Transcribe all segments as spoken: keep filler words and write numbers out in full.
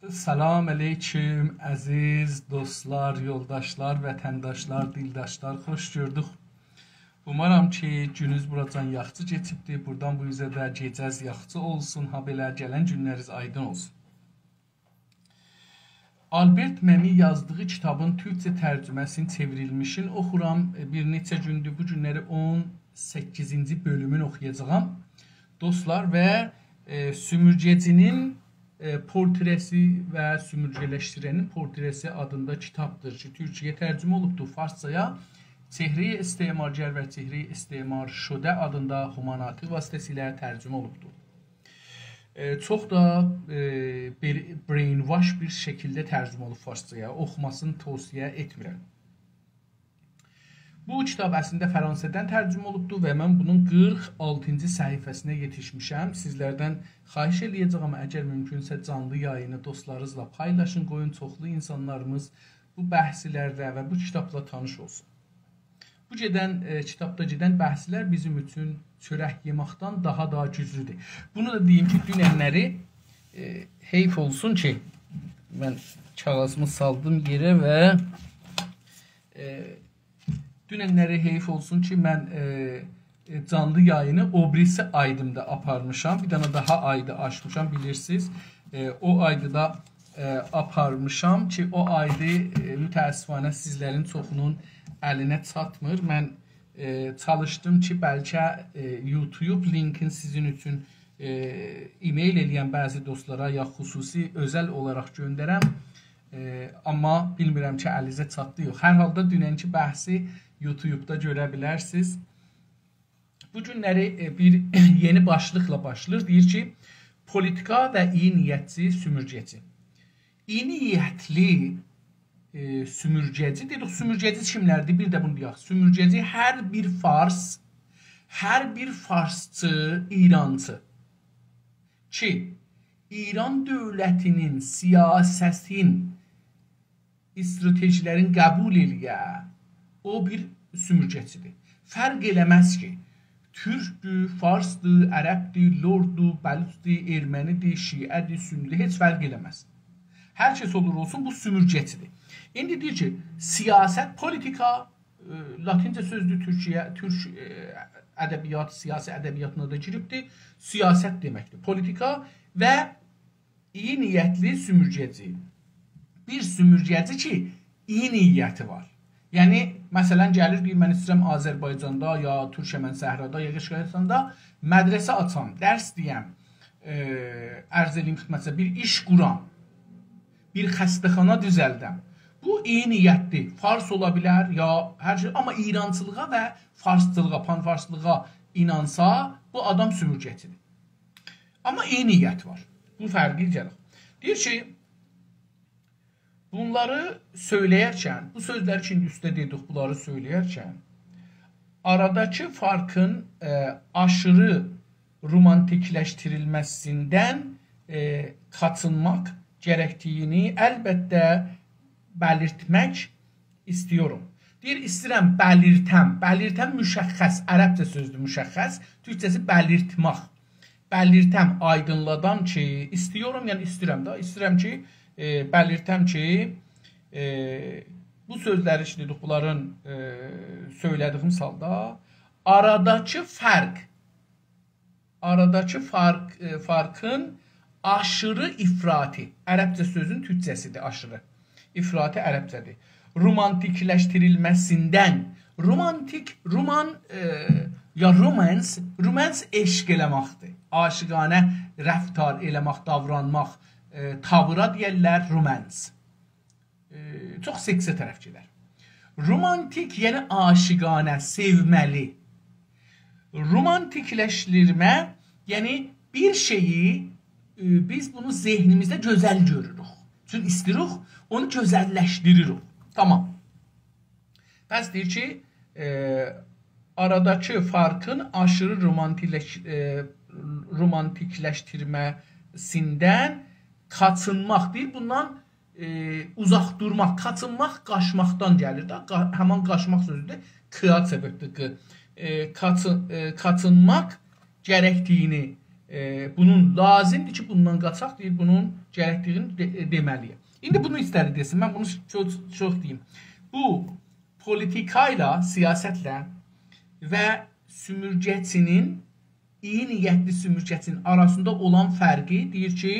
سلام علیکم، عزیز دوستلار، یولداشلار، وطنداشلار، دیلداشلار، خوش گؤردوک. اومارام کی، گونوز بوراجان یاخشی کئچیبدی. بوردان بو اوزه ده گئجه‌ز یاخشی اولسون، هابئله گلن گونلریز آیدین اولسون. آلبرت مئمی یازدیغی کیتابین تورکجه ترجمه‌سینی چئوریلمیشین اوخورام. ائ، بیر نئچه گوندور، بو گونلری اون سککیزینجی بؤلومون اوخویاجاغام. دوستلار، و، ائ، سومورگه‌جی‌نین، ائ، پورتره‌سی و سومورگه‌لشدیرنین پورتره‌سی آدیندا کیتابدیر کی، تورکجه‌یه ترجمه اولوبدور، فارسجایا «چهرهٔ استعمارگر و چهرهٔ استعمارشده» آدیندا هما ناطق واسطه‌سیله ترجمه اولوبدور. ائ، چوخ دا، ائ، بیر brainwash بیر شکیلده ترجمه اولوب فارسجایا. اوخوماسینی توصیه ائتمیرم. بو کیتاب اصلینده فرانسه‌دن ترجمه اولوبدور و من بونون قیرخ آلتینجی صفحه‌سینه یئتیشمیشم. سیزلردن خواهش ائله‌یه‌جه‌یم، اگر مومکونسه جانلی یایینی دوستلارینیزلا پایلاشین، قویون چوخلو اینسانلاریمیز بو بحثلرله و بو کیتابلا تانیش اولسون. بو گئدن، ائ، کیتابدا گئدن بحثلر بیزیم اوچون چؤرک یئمکدن داها دا گوجلودور. بونو دا دئییم کی، دوننلری، ائ، حیف اولسون کی، من کاغاذیمی سالدیم یئره و، ائ، دوننلری حیف اولسون کی، من، ائ، ائ، جانلی یایینی او بیریسی آیدیمدا آپارمیشام. بیر دنه داها آیدی آچمیشام، بیلیرسینیز. ائ، او آیدیدا، ائ، آپارمیشام کی، او آیدی، ائ، متأسفانه سیزلرین چوخونون الینه چاتمیر. من، ائ، چالیشدیم کی، بلکه، ائ، یوتیوب لینکین سیزین اوچون، ائ، ایمیل ائله‌یم بعضی دوستلارا، یا خصوصی، اؤزل اولاراق گؤندرم. ائ، آمما بیلمیرم کی، الینیزه چاتدی، یوخ. هر حالدا دوننکی بحثی یوتیوبدا گؤره بیلرسینیز. بو گونلری، ائ، بیر یئنی باشلیقلا باشلاییر. دئییر کی، پولیتیکا و ایی نیتلی سومورگه‌جی. ایی نیتلی، ائ، سومورگه‌جی دئدیک. سومورگه‌جی کیملردیر؟ بیر ده بونو دئیک. سومورگه‌جی هر بیر فارس، هر بیر فارسچی، ایرانچی کی، ایران دؤولتینین سیاستین، استراتژی‌لرین قبول ائله‌یه، او بیر سومورگه‌چی‌دیر. فرق ائله‌مز کی، تورکدور، فارسدیر، عربدیر، لوردور، بلوچدور، ارمنی‌دیر، شیعه‌دیر، سنی‌دیر، هئچ فرق ائله‌مز. هر کس اولور اولسون، بو سومورگه‌چی‌دیر. ایندی دئییر کی، سیاست، پولیتیکا، ائ، لاتینجه سؤزدور، تورکیه، تورک، ائ، ادبیات، سیاسی ادبیاتینا دا گیریبدیر. سیاست دئمکدیر. پولیتیکا و ایی نیتلی سومورگه‌جی. بیر سومورگه‌جی کی، ایی نیتی وار. یعنی، مثلا، گلیر دئییر، «من ایسته‌ییرم آذربایجاندا، یا تورکمن صحرادا، یا قشقایستاندا مدرسه آچام، درس دئیم، ائ، عرض ائله‌ییم خدمتینیزه، بیر ایش قورام، بیر خسته‌خانا دوزلدم.» بو ایی نیتلی. فارس اولا بیلر، یا هر شئی، آمما ایرانچیلیغا و فارسچیلیغا، پان‌فارسلیغا اینانسا، بو آدام سومورگه‌چی‌دیر. آمما ایی نیت وار. بو فرقی گلک. دئییر کی، بونلاری سؤیله‌یرکن، بو سؤزلر کی، ایندی اوسته دئدیک، بونلاری سؤیله‌یرکن، آراداکی فارقین، ائ، آشیری رومانتیکلشدیریلمه‌سیندن، ائ، قاچینماق گرکدیگینی البته بلیرتمک ایسته‌ییرم. دئییر، ایسته‌ییرم بلیرتم. بلیرتم مشخص، عربجه سؤزدور مشخص، تورکجه‌سی بلیرتمک. بلیرتم، آیدینلادام کی، ایسته‌ییرم، یعنی ایسته‌ییرم ده، ایسته‌ییرم کی، ائ، بلیرتم کی، ائ، بو سؤزلری کی دئدیک، بونلارین، ائ، سؤیله‌دیگیم حالدا آراداکی فرق، آراداکی فرق، ائ، فارقین آشیری افراطی، عربجه سؤزون تورکجه‌سی‌دیر آشیری. افراطی عربجه‌دیر. رومانتیکلشدیریلمه‌سیندن. رومانتیک، رومان، ائ، یا رومانس، رومانس عشق ائله‌مکدیر. عاشقانه رفتار ائله‌مک، داورانماق، ائ، تاویرا دئیرلر رومانس. ائ، چوخ سکسه طرف گئدر. رومانتیک، یعنی عاشقانه، سئومه‌لی. رومانتیکلشدیرمه، یعنی بیر شئیی، ائ، بیز بونو ذهنیمیزده گؤزل گؤروروک. چون ایسته‌ییریک، اونو گؤزللشدیریریک. تامام. پس دئییر کی، ائ، آراداکی فارقین آشیری رومانتیلش-، ائ، رومانتیکلشدیرمه‌سیندن قاچینماق. دئییر، بوندان ائ، اوزاق دورماق، قاچینماق قاچماقدان گلیر ده. قا-، همان قاچماق سؤزودور. ق-یا چئویردیک، ق. ائ، قاچی-، ائ، قاچینماق گرکدیگینی، ائ، بونون لازیمدیر کی، بوندان قاچاق، دئییر، بونون گرکدیگینی دئ-، ائ، دئمه‌لی‌ییک. ایندی بونو ایسته‌دی دئسین، من بونو چوخ، چوخ دئییم. بو پولیتیکا ایله، سیاستله و سومورگه‌چی‌نین، ایی نیتلی سومورگه‌چی‌نین آراسیندا اولان فرقی دئییر کی،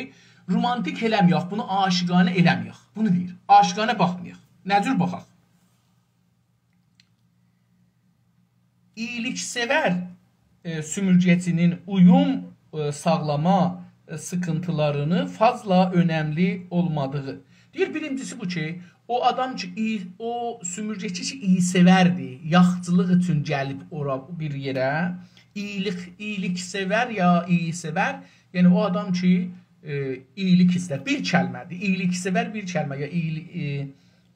رومانتیک ائله‌مه‌یک، بونو عاشقانه ائله‌مه‌یک. بونو دئییر. عاشقانه باخمایاق. نه جور باخاق؟ اییلیک‌سئور، ائ، سومورگه‌چی‌نین اویوم، ائ، ساغلاما، ائ، سیخینتیلارینی فازلا اؤنملی اولمادیغی. دئییر، بیرینجیسی بو کی، او آدام کی، ایی، او سومورگه‌چی کی، ایی‌سئوردیر، یاخچیلیق اوچون گلیب اورا بیر یئره، اییلیک، اییلیک‌سئور یا ایی‌سئور، یعنی او آدام کی، ائ، اییلیک ایستر. بیر کلمه‌دیر. اییلیک‌سئور بیر کلمه، یا اییلی-، ائ،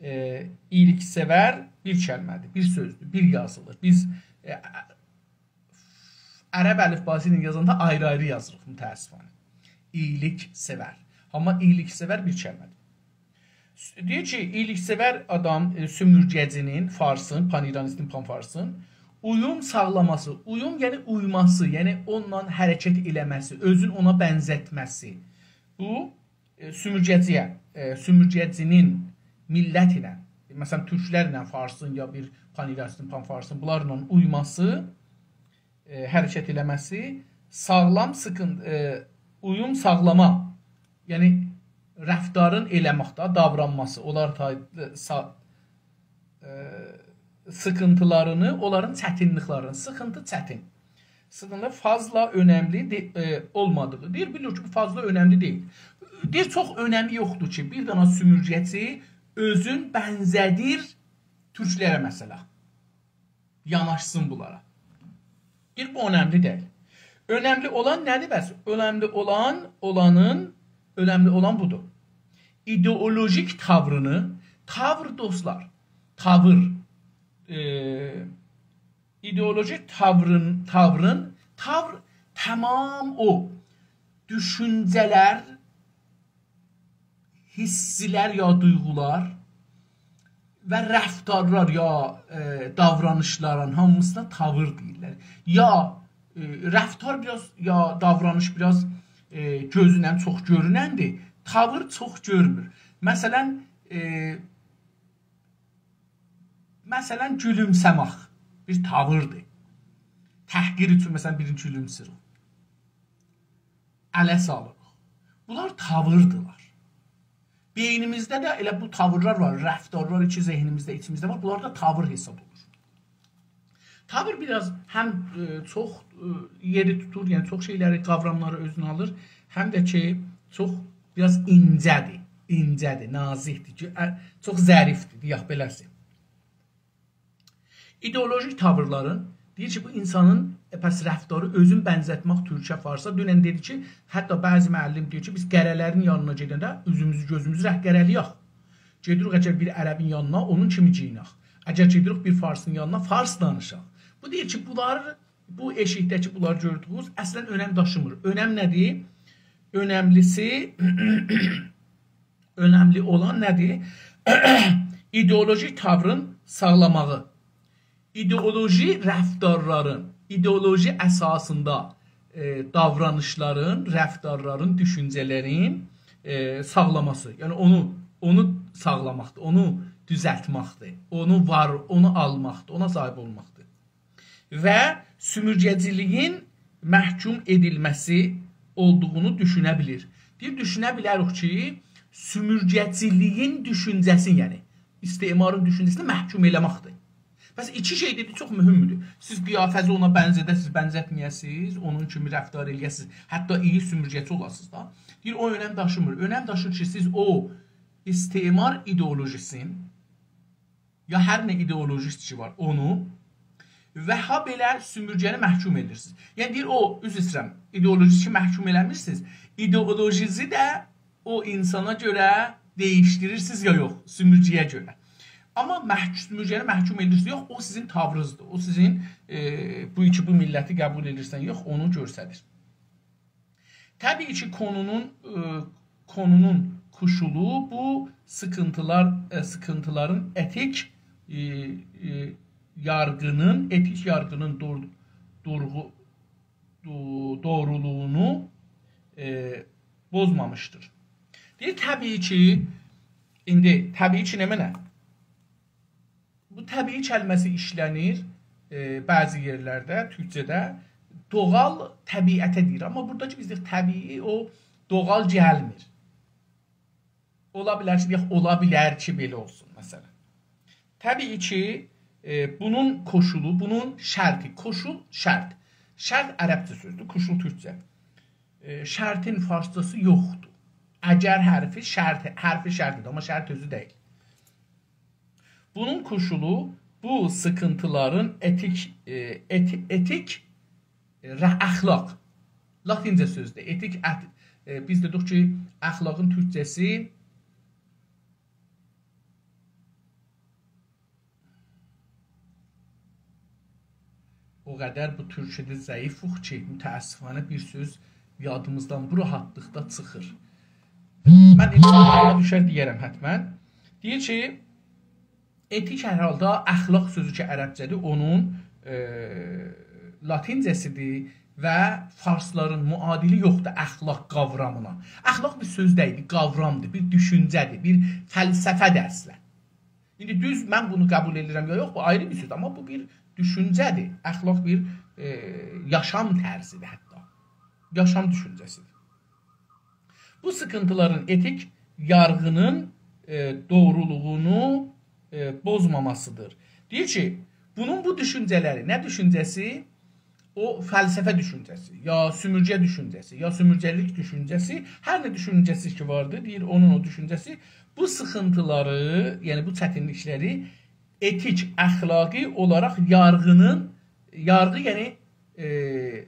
ائ، اییلیک‌سئور بیر کلمه‌دیر، بیر سؤزدور، بیر یازیلیر. بیز، ائ، عرب الیفباسی ایله یازاندا آیری-آیری یازیریق، متأسفانه. اییلیک‌سئور. آمما اییلیک‌سئور بیر کلمه‌دیر. س-، دئییر کی، اییلیک‌سئور آدام، ائ، سومورگه‌چی‌نین، فارسین، پان‌ایرانیستین، پان‌فارسین اویوم ساغلاماسی، اویوم، یعنی اویماسی، یعنی اونونلا حرکت ائله‌مه‌سی، اؤزون اونا بنزتمه‌سی. بو، ائ، سومورگه‌چی‌یه، ائ، سومورگه‌چی‌نین میللت ایله، مثلا، تورکلرله فارسین یا بیر پان‌ایرانیستین، پان‌فارسین، بونلارلا اویماسی، ائ، حرکت ائله‌مه‌سی، ساغلام سیخین-، ائ، اویوم ساغلاما، یعنی رفتارین ائله‌مکده، داورانماسی، اونلار تا-، سا-، ائ، سیخینتیلارینی، اونلارین چتینلیکلرینی، سیخینتی چتین. سیخینتی فازلا اؤنملی دئ-، ائ، اولمادیغی. دئییر، بیلیر کی، بو فازلا اؤنملی دئییل. دئییر، چوخ اؤنمی یوخدور کی، بیر دنه سومورگه‌چی اؤزون بنزه‌دیر تورکلره، مثلا. یاناشسین بونلارا. دئییر، بو اؤنملی دئییل. اؤنملی اولان نه‌دیر بس؟ اؤنملی اولان، اولانین، اؤنملی اولان بودور. ایدئولوژیک تاورینی، تاور، دوستلار، تاور، ائ، ایدئولوژیک تاورین، تاورین، تاور تمام او دوشونجه‌لر، حیسلر یا دویغولار و رفتارلار یا، ائ، داورانیشلارین هامیسینا تاور دئییرلر. یا، ائ، رفتار بیر آز، یا داورانیش بیر آز، ائ، گؤزونن چوخ گؤرونندیر. تاور چوخ گؤرمور. مثلا، ائ، مثلا، گولومسه‌مک بیر تاوردیر. تحقیر اوچون، مثلا، بیرینی گولومسوروخ. اله سالیریق. بونلار تاوردیلار. بئینیمیزده ده ائله بو تاورلار وار، رفتارلار کی، ذهنیمیزده، ایچیمیزده وار. بونلار دا تاور حساب اولور. تاور بیر آز هم، ائ، چوخ، ائ، یئری توتور، یعنی چوخ شئیلری، قاوراملاری اؤزونه آلیر، هم ده کی، چوخ بیر آز اینجه‌دیر، اینجه‌دیر، نازیکدیر، گؤ-، ا، چوخ ظریفدیر، دئیک بئله‌سی. ایدئولوژیک تاورلارین، دئییر کی، بو اینسانین، ائ، پس رفتاری، اؤزون بنزتمک تورکه، فارسا. دونن دئدی کی، حتی بعضی معلم دئییر کی، بیز قره‌لرین یانینا گئدنده اوزوموزو، گؤزوموزو رنگ قره‌لییک. گئدیریک اگر بیر عربین یانینا، اونون کیمی گئیینک. اگر گئدیریک بیر فارسین یانینا، فارس دانیشاق. بو دئییر کی، بونلار، بو ائشیکده کی، بونلار گؤردویونوز اصلا اؤنم داشیمیر. اؤنم نه‌دیر؟ اؤنملیسی، اؤنملی اولان نه‌دیر؟ ایدئولوژیک تاورین ساغلاماغی. ایدئولوژی رفتارلارین، ایدئولوژی اساسیندا، ائ، داورانیشلارین، رفتارلارین، دوشونجه‌لرین، ائ، ساغلاماسی. یعنی اونو، اونو ساغلاماقدیر، اونو دوزلتمکدیر، اونو وار، اونو آلماقدیر، اونا صاحیب اولماقدیر. و سومورگه‌چیلیگین محکوم ائدیلمه‌سی اولدوغونو دوشونه بیلیر. دئییر، دوشونه بیلریک کی، سومورگه‌چیلیگین دوشونجه‌سینی، یعنی استعمارین دوشونجه‌سینی محکوم ائله‌مکدیر. پس ایکی شئی دئدی، چوخ مهمدور. سیز قیافه‌زی اونا بنزه‌ده‌سیز، بنزتمه‌یه‌سیز، اونون کیمی رفتار ائله‌یه‌سیز، حتی ایی سومورگه‌چی اولاسینیز دا. دئییر، او اؤنم داشیمیر. اؤنم داشیر کی، سیز او استعمار ایدئولوژیسین، یا هر نه ایدئولوژیسی کی وار، اونو و هابئله سومورگه‌نی محکوم ائدیرسینیز. یعنی دئییر، او، عذر ایسته‌ییرم، ایدئولوژیسی کی محکوم ائله‌میرسینیز، ایدئولوژیزی ده او اینسانا گؤره دییشدیریرسینیز یا یوخ، سومورگه‌یه گؤره. آمما محک-، سومورگه‌نی محکوم ائدیرسینیز، یوخ، او سیزین تاورینیزدیر، او سیزین، ائ، بو کی بو میللتی قبول ائدیرسن، یوخ، اونو گؤستریر. طبیعی کی، کونونون، ائ، کونونون کوشولو بو سیخینتیلار، ائ، سیخینتیلارین ائتیک، ائ، ائ، یارغینین، ائتیک یارغینین دور-، دورغو-، دوغرولوغونو، ائ، پوزمامیشدیر. دئییر، طبیعی کی، ایندی طبیعی کی، نمنه؟ بو طبیعی کلمه‌سی ایشله‌نیر، ائ، بعضی یئرلرده، تورکجه‌ده. دوغال طبیعته دئییر. آمما بورادا کی، بیز دئییریک، طبیعی، او دوغال گلمیر. اولا بیلر کی، دئیک، اولا بیلر کی، بئله اولسون، مثلا. طبیعی کی، ائ، بونون کوشولو، بونون شرطی، کوشول، شرط. شرط عربجه سؤزدور، کوشول تورکجه. ائ، شرطین فارسجاسی یوخدور. اگر حرفی شرط، حرف شرطی‌دیر، آمما شرط اؤزو دئییل. بونون کوشولو بو سیخینتیلارین ائتیک، ائ، ائتی-، ائتیک، ائ، ره-، اخلاق. لاتینجه سؤزدور. ائتیک، ات-، ائ، بیز دئدیک کی، اخلاقین تورکجه‌سی او قدر بو تورکیده ضعیفوق کی، متأسفانه بیر سؤز یادیمیزدان بو راحاتلیقدا چیخیر. من ایندی بونا دوشر دئیه‌رم حتما. دئییر کی، ائتیک هر حالدا اخلاق سؤزو کی، عربجه‌دیر، اونون، ائ، لاتینجه‌سیدیر و فارسلارین معادلی یوخدور اخلاق قاورامینا. اخلاق بیر سؤز دئییل، بیر قاورامدیر، بیر دوشونجه‌دیر، بیر فلسفه‌دیر اصلا. ایندی دوز من بونو قبول ائدیرم یا یوخ، بو آیری بیر سؤز، آمما بو بیر دوشونجه‌دیر. اخلاق بیر، ائ، یاشام طرزیدیر حتی. یاشام دوشونجه‌سیدیر. بو سیخینتیلارین ائتیک یارغینین، ائ، دوغرولوغونو، ائ، پوزماماسیدیر. دئییر کی، بونون بو دوشونجه‌لری، نه دوشونجه‌سی؟ او فلسفه دوشونجه‌سی، یا سومورگه دوشونجه‌سی، یا سومورگه‌لیک دوشونجه‌سی، هر نه دوشونجه‌سی کی واردی، دئییر، اونون او دوشونجه‌سی بو سیخینتیلاری، یعنی بو چتینلیکلری ائتیک، اخلاقی اولاراق یارغینین، یارغی، یعنی، ائ،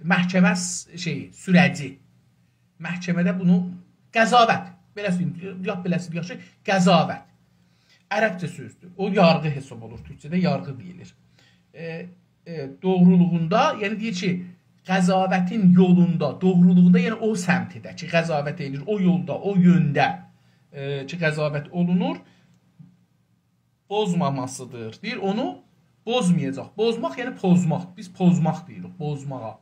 محکمه س-، شئیی، سوره‌جی، محکمه‌ده بونو قضاوت، بئله‌سی دئییم، لاپ بئله‌سی یاخشی، قضاوت. عربجه سؤزدور. او یارغی حساب اولور، تورکجه‌ده یارغی دئییلیر. ائ، ائ، دوغرولوغوندا، یعنی دئییر کی، قضاوتین یولوندا، دوغرولوغوندا، یعنی او سمتده کی، قضاوت ائدیر، او یولدا، او یؤنده، ائ، کی، قضاوت اولونور، پوزماماسیدیر. دئییر، اونو پوزمایاجاق. پوزماق، یعنی پوزماق. بیز پوزماق دئییریک، پوزماغا.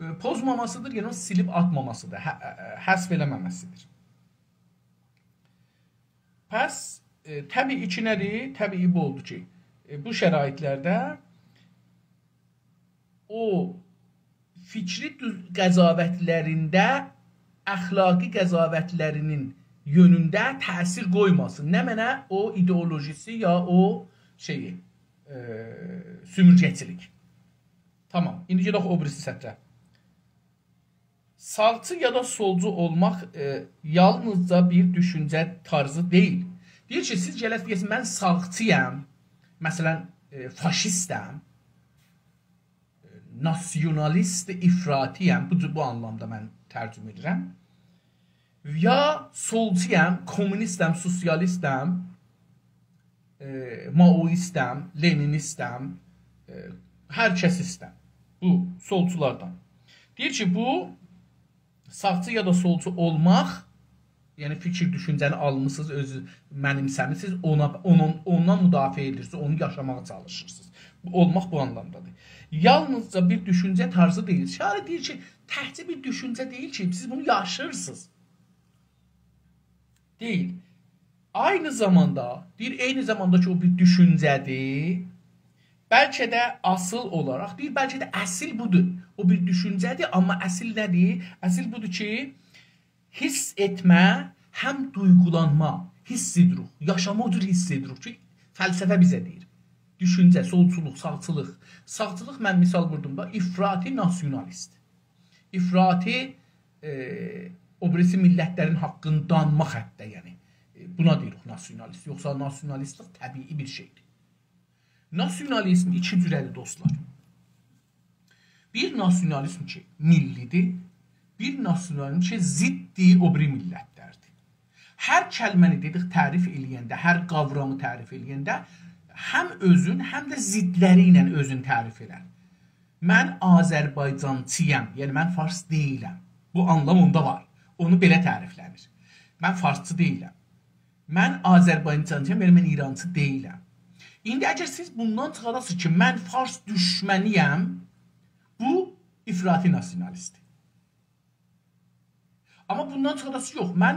ائ، پوزماماسیدیر، یعنی اونو سیلیب آتماماسیدیر، ح-، ائ، حذف ائله‌مه‌مه‌سیدیر. پس، ائ، طبیعی کی، نه‌دیر؟ طبیعی بو اولدو کی، ائ، بو شرایطلرده او فیکری دوز-، قضاوتلرینده، اخلاقی قضاوتلرینین یؤنونده تأثیر قویماسین. نمنه؟ او ایدئولوژیسی یا او شئیی، ائ، سومورگه‌چیلیک. تامام. ایندی گئدک او بیریسی سطره. ساغچی یا دا سولجو اولماق، ائ، یالنیزجا بیر دوشونجه طرزی دئییل. دئییر کی، سیز گله‌سینیز دئیه‌سینیز، «من ساغچی‌یام»، مثلا، ائ، «فاشیستم»، ائ، «ناسیونالیست افراطی‌یم»، بو، بو آنلامدا من ترجمه ائدیرم. یا «سولجویام»، «کمونیستم»، «سوسیالیستم»، ائ، «مائوئیستم»، «لنینیستم»، ائ، «هر کسیستم». بو سولچولاردان. دئییر کی، بو ساغچی یا دا سولچو اولماق، یعنی فیکیر دوشونجه‌نی آلمیسینیز، اؤزو منیمسه‌میسینیز، اونا، اونون، اوندان مدافعه ائدیرسینیز، اونو یاشاماغا چالیشیرسینیز. بو، اولماق بو آنلامدادیر. یالنیزجا بیر دوشونجه طرزی دئییل. شاعر دئییر کی، تکجه بیر دوشونجه دئییل کی، سیز بونو یاشیرسینیز. دئییل. عینی زاماندا، دئییر، عینی زاماندا کی، او بیر دوشونجه‌دیر. بلکه ده اصل اولاراق، دئییر، بلکه ده اصل بودور. او بیر دوشونجه‌دیر، آمما اصل نه‌دیر؟ اصل بودور کی، حس ائتمه، هم دویغولانما، حس ائدیروخ، یاشاما او جور حس ائدیروخ کی، فلسفه بیزه دئییر. دوشونجه، سولچولوق، ساغچیلیق. ساغچیلیق، من مثال ووردوم دا، افراطی ناسیونالیست. افراطی، ائ، او بیریسی میللتلرین حاققینی دانماق حتی، یعنی، ائ، بونا دئییریک ناسیونالیست. یوخسا ناسیونالیستلیک طبیعی بیر شئیدیر. ناسیونالیزم ایکی جوره‌دیر، دوستلار. بیر ناسیونالیزم کی، میللی‌دیر، بیر ناسیونالیزم کی، ضد او بیری میللتلردیر. هر کلمه‌نی دئدیک تعریف ائله‌ینده، هر قاورامی تعریف ائله‌ینده هم اؤزون، هم ده ضدلری ایله اؤزون تعریف ائلر. «من آذربایجانچی‌یام»، یعنی من فارس دئییلم. بو آنلام اوندا وار. اونو بئله تعریفله‌نیر. «من فارسچی دئییلم». «من آذربایجانچی‌یام»، یعنی من ایرانچی دئییلم. ایندی اگر سیز بوندان چیخاراسینیز کی، «من فارس دوشمنی‌یم»، بو افراطی ناسیونالیستدیر. آمما بوندان چیخاداسی یوخ. من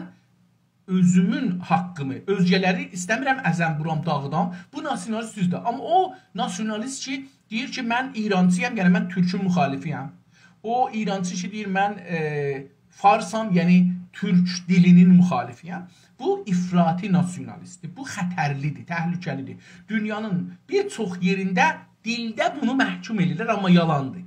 اؤزومون حاققیمی، اؤزگه‌لری ایسته‌میرم ازم، وورام، داغیدام. بو ناسیونالیست دوزدور. آمما او ناسیونالیست کی، دئییر کی، من ایرانچی‌یام، یعنی من تورکون مخالفی‌یم. او ایرانچی کی، دئییر، من، ائ، فارسام، یعنی تورک دیلینین مخالفی‌یم. بو افراطی ناسیونالیستدیر. بو خطرلی‌دیر، تهلکه‌لی‌دیر. دونیانین بیر چوخ یئرینده دیلده بونو محکوم ائدیرلر، آمما یالاندیر.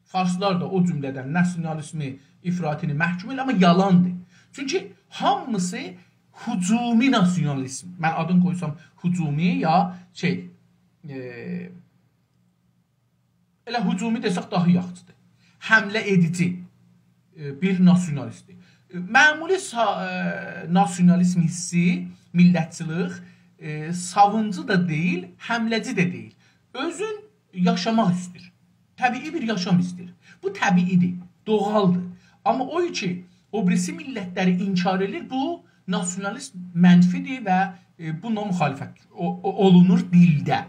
فارسلار دا او جمله‌دن ناسیونالیزمی، افراطینی محکوم ائدیر، آمما یالاندیر. چونکی هامیسی هجومی ناسیونالیزم. من آدینی قویسام هجومی یا شئی، ائ، ائله هجومی دئسک داها یاخشیدیر. حمله ائدیجی، ائ، بیر ناسیونالیستدیر. ائ، معمولی سا-، ائ، ناسیونالیزم حیسی، میللتچیلیک، ائ، ساوونجو دا دئییل، حمله‌جی ده دئییل. اؤزون یاشاماق ایسته‌ییر. طبیعی بیر یاشام ایسته‌ییر. بو طبیعی‌دیر، دوغالدیر. آمما او کی، او بیریسی میللتلری انکار ائدیر، بو ناسیونالیست منفی‌دیر و، ائ، بونونلا مخالفت او-، او-، اولونور دیلده.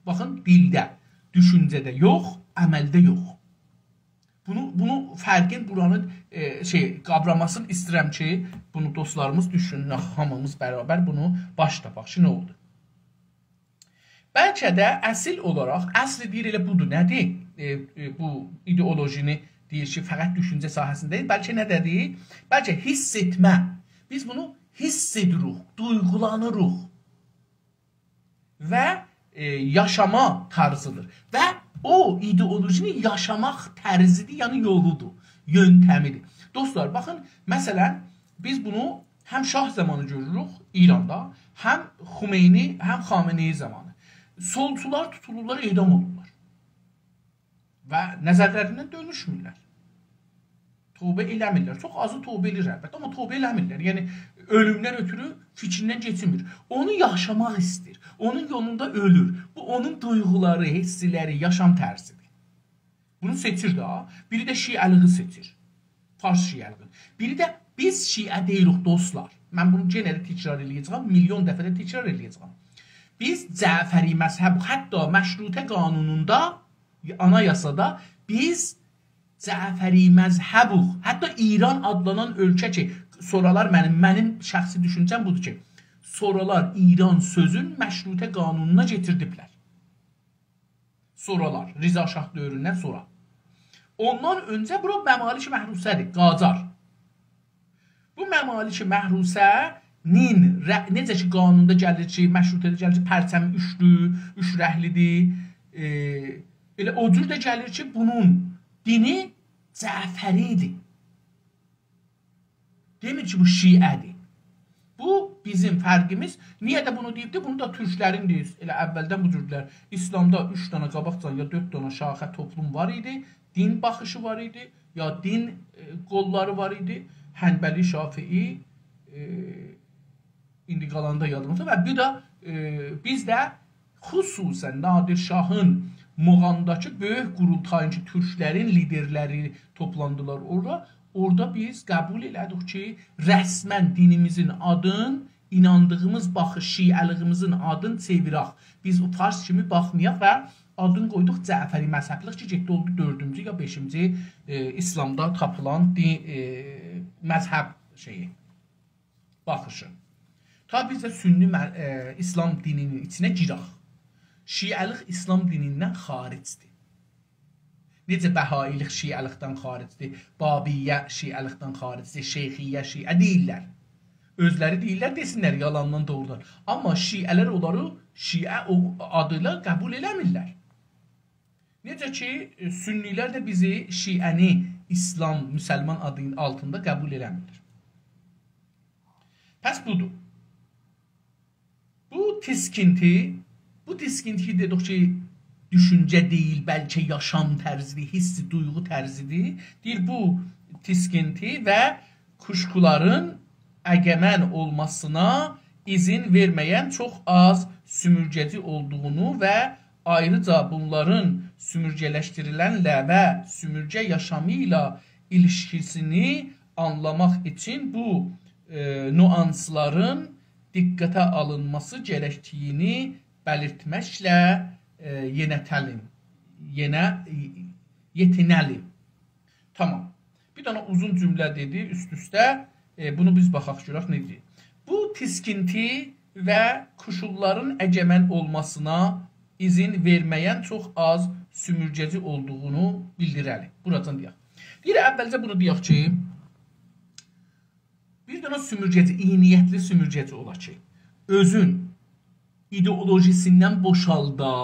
باخین، دیلده، دوشونجه‌ده یوخ، عملده یوخ. بونو، بونو فرقین، بورانین، ائ، شئی، قاوراماسینی ایسته‌ییرم کی، بونو دوستلاریمیز دوشونون، هامیمیز برابر بونو باش تاپاق کی، نه اولدو؟ بلکه ده اصل اولاراق، اصلی دئییر ائله بودور، نه‌دیر؟ ائ، ائ، بو ایدئولوژینی دئییر کی، فقط دوشونجه ساحه‌سینده دئییل، بلکه نه‌ده‌دیر؟ بلکه حیس ائتمه. بیز بونو حیس ائدیریک، دویغولانیریق. و، ائ، یاشاما طرزیدیر. و او ایدئولوژینین یاشاماق طرزیدیر، یعنی یولودور، یؤنتمی‌دیر. دوستلار، باخین، مثلا، بیز بونو هم شاه زامانی گؤروروک ایراندا، هم خمینی، هم خامنه‌ای زامانی. سولچولار توتولورلار، اعدام اولورلار. و نظرلریندن دؤنوشمورلر. توبه ائله‌میرلر. چوخ آزی توبه ائله‌ییر البته، آمما توبه ائله‌میرلر. یعنی، اؤلومدن اؤتورو فیکریندن کئچمیر. اونو یاشاماق ایسته‌ییر. اونون یولوندا اؤلور. بو اونون دویغولاری، حیسلری، یاشام طرزیدیر. بونو سئچیر ده. بیری ده شیعه‌لیگی سئچیر. فارس شیعه‌لیگی. بیری ده بیز شیعه دئییلیک، دوستلار. من بونو یئنه ده تکرار ائله‌یه‌جم، میلیون دفعه ده تکرار ائله‌یه‌جم. بیز جعفری مذهب، حتی مشروطه قانونوندا، آنایاسادا بیز جعفری مذهبوق. حتی ایران آدلانان اؤلکه کی، سورالار منیم، منیم شخصی دوشونجه‌م بودور کی، سورالار ایران سؤزون مشروطه قانونونا گتیردیبلر. سورالار، رضا شاه دؤوروندن سونرا. اوندان اؤنجه بورا ممالک محروسه‌دیر، قاجار. بو ممالک محروسه‌نین ر-، نئجه کی، قانوندا گلیر کی، مشروطه‌ده گلیر کی، پرچمی اوچدور، اوچ رنگلی‌دیر. ائ، ائله او جور ده گلیر کی، بونون دینی جعفری‌دیر. دئمیر کی، بو شیعه‌دیر. بو بیزیم فرقیمیز. نییه ده بونو دئییبدی؟ بونو دا تورکلرین دئییر. ائله اولدن بو جوردولر. ایسلامدا اوچ دنه قاباقجان یا دؤرد دنه شاخه توپلوم وار ایدی. دین باخیشی وار ایدی، یا دین، ائ، قوللاری وار ایدی. حنبلی، شافعی، ائ، ایندی قالانی دا یادیمدا. و بیر ده، ائ، بیز ده خصوصا نادر شاهین موغانداکی بؤیوک قورولتایین کی، تورکلرین لیدرلری توپلاندیلار اورادا. اورادا بیز قبول ائله‌دیک کی، رسما دینیمیزین آدین، ایناندیغیمیز باخیش، شیعه‌لیگیمیزین آدین چئویرک. بیز او فارس کیمی باخمایاق و آدین قویدوق جعفری مذهبلیک کی، گئتدی اولدو دؤردونجو یا بئشینجی، ائ، ایسلامدا تاپیلان دین، ائ، مذهب شئیی، باخیشی. تا بیز ده سنی مه-، ائ، ایسلام دینی‌نین ایچینه گیرک. شیعه‌لیک ایسلام دینیندن خارجدیر. نئجه بهائی‌لیک شیعه‌لیکدن خارجدیر، بابیه شیعه‌لیکدن خارجدیر، شیخیه شیعه دئییرلر. اؤزلری دئییرلر، دئسینلر یالاندان دوغرودان. آمما شیعه‌لر اونلاری شیعه او آدی ایله قبول ائله‌میرلر. نئجه کی، ائ، سنی‌لر ده بیزی شیعه‌نی ایسلام، مسلمان آدی‌نین آلتیندا قبول ائله‌میرلر. پس بودور. بو تیسکینتی، بو تیسکینتی دئدیک کی، دوشونجه دئییل، بلکه یاشام طرزیدیر، حیس، دویغو طرزیدیر. دئییر، بو تیسکینتی و کوشکولارین اگمن اولماسینا ایذین وئرمه‌ین چوخ آز سومورگه‌جی اولدوغونو و آیریجا بونلارین سومورگه‌لشدیریلنله و سومورگه یاشامی ایله ایلیشکیسینی آنلاماق اوچون بو، ائ، نوانسلارین دقته آلینماسی گرکدیگینی بلیرتمکله، ائ، یئنه‌تلیم. یئنه، ائ، یئتینه‌لیم. تامام. بیر دنه اوزون جمله دئدی اوست-اوسته. ائ، بونو بیز باخاق گؤرک نه دئییر. بو تیسکینتی و کوشوللارین اگمن اولماسینا ایذین وئرمه‌ین چوخ آز سومورگه‌جی اولدوغونو بیلدیره‌لیم. بوراجان دئیک. دئییر، اولجه بونو دئیک کی، بیر دنه سومورگه‌جی، ایی نیتلی سومورگه‌جی اولا کی، اؤزون ایدئولوژیسیندن بوشالدا،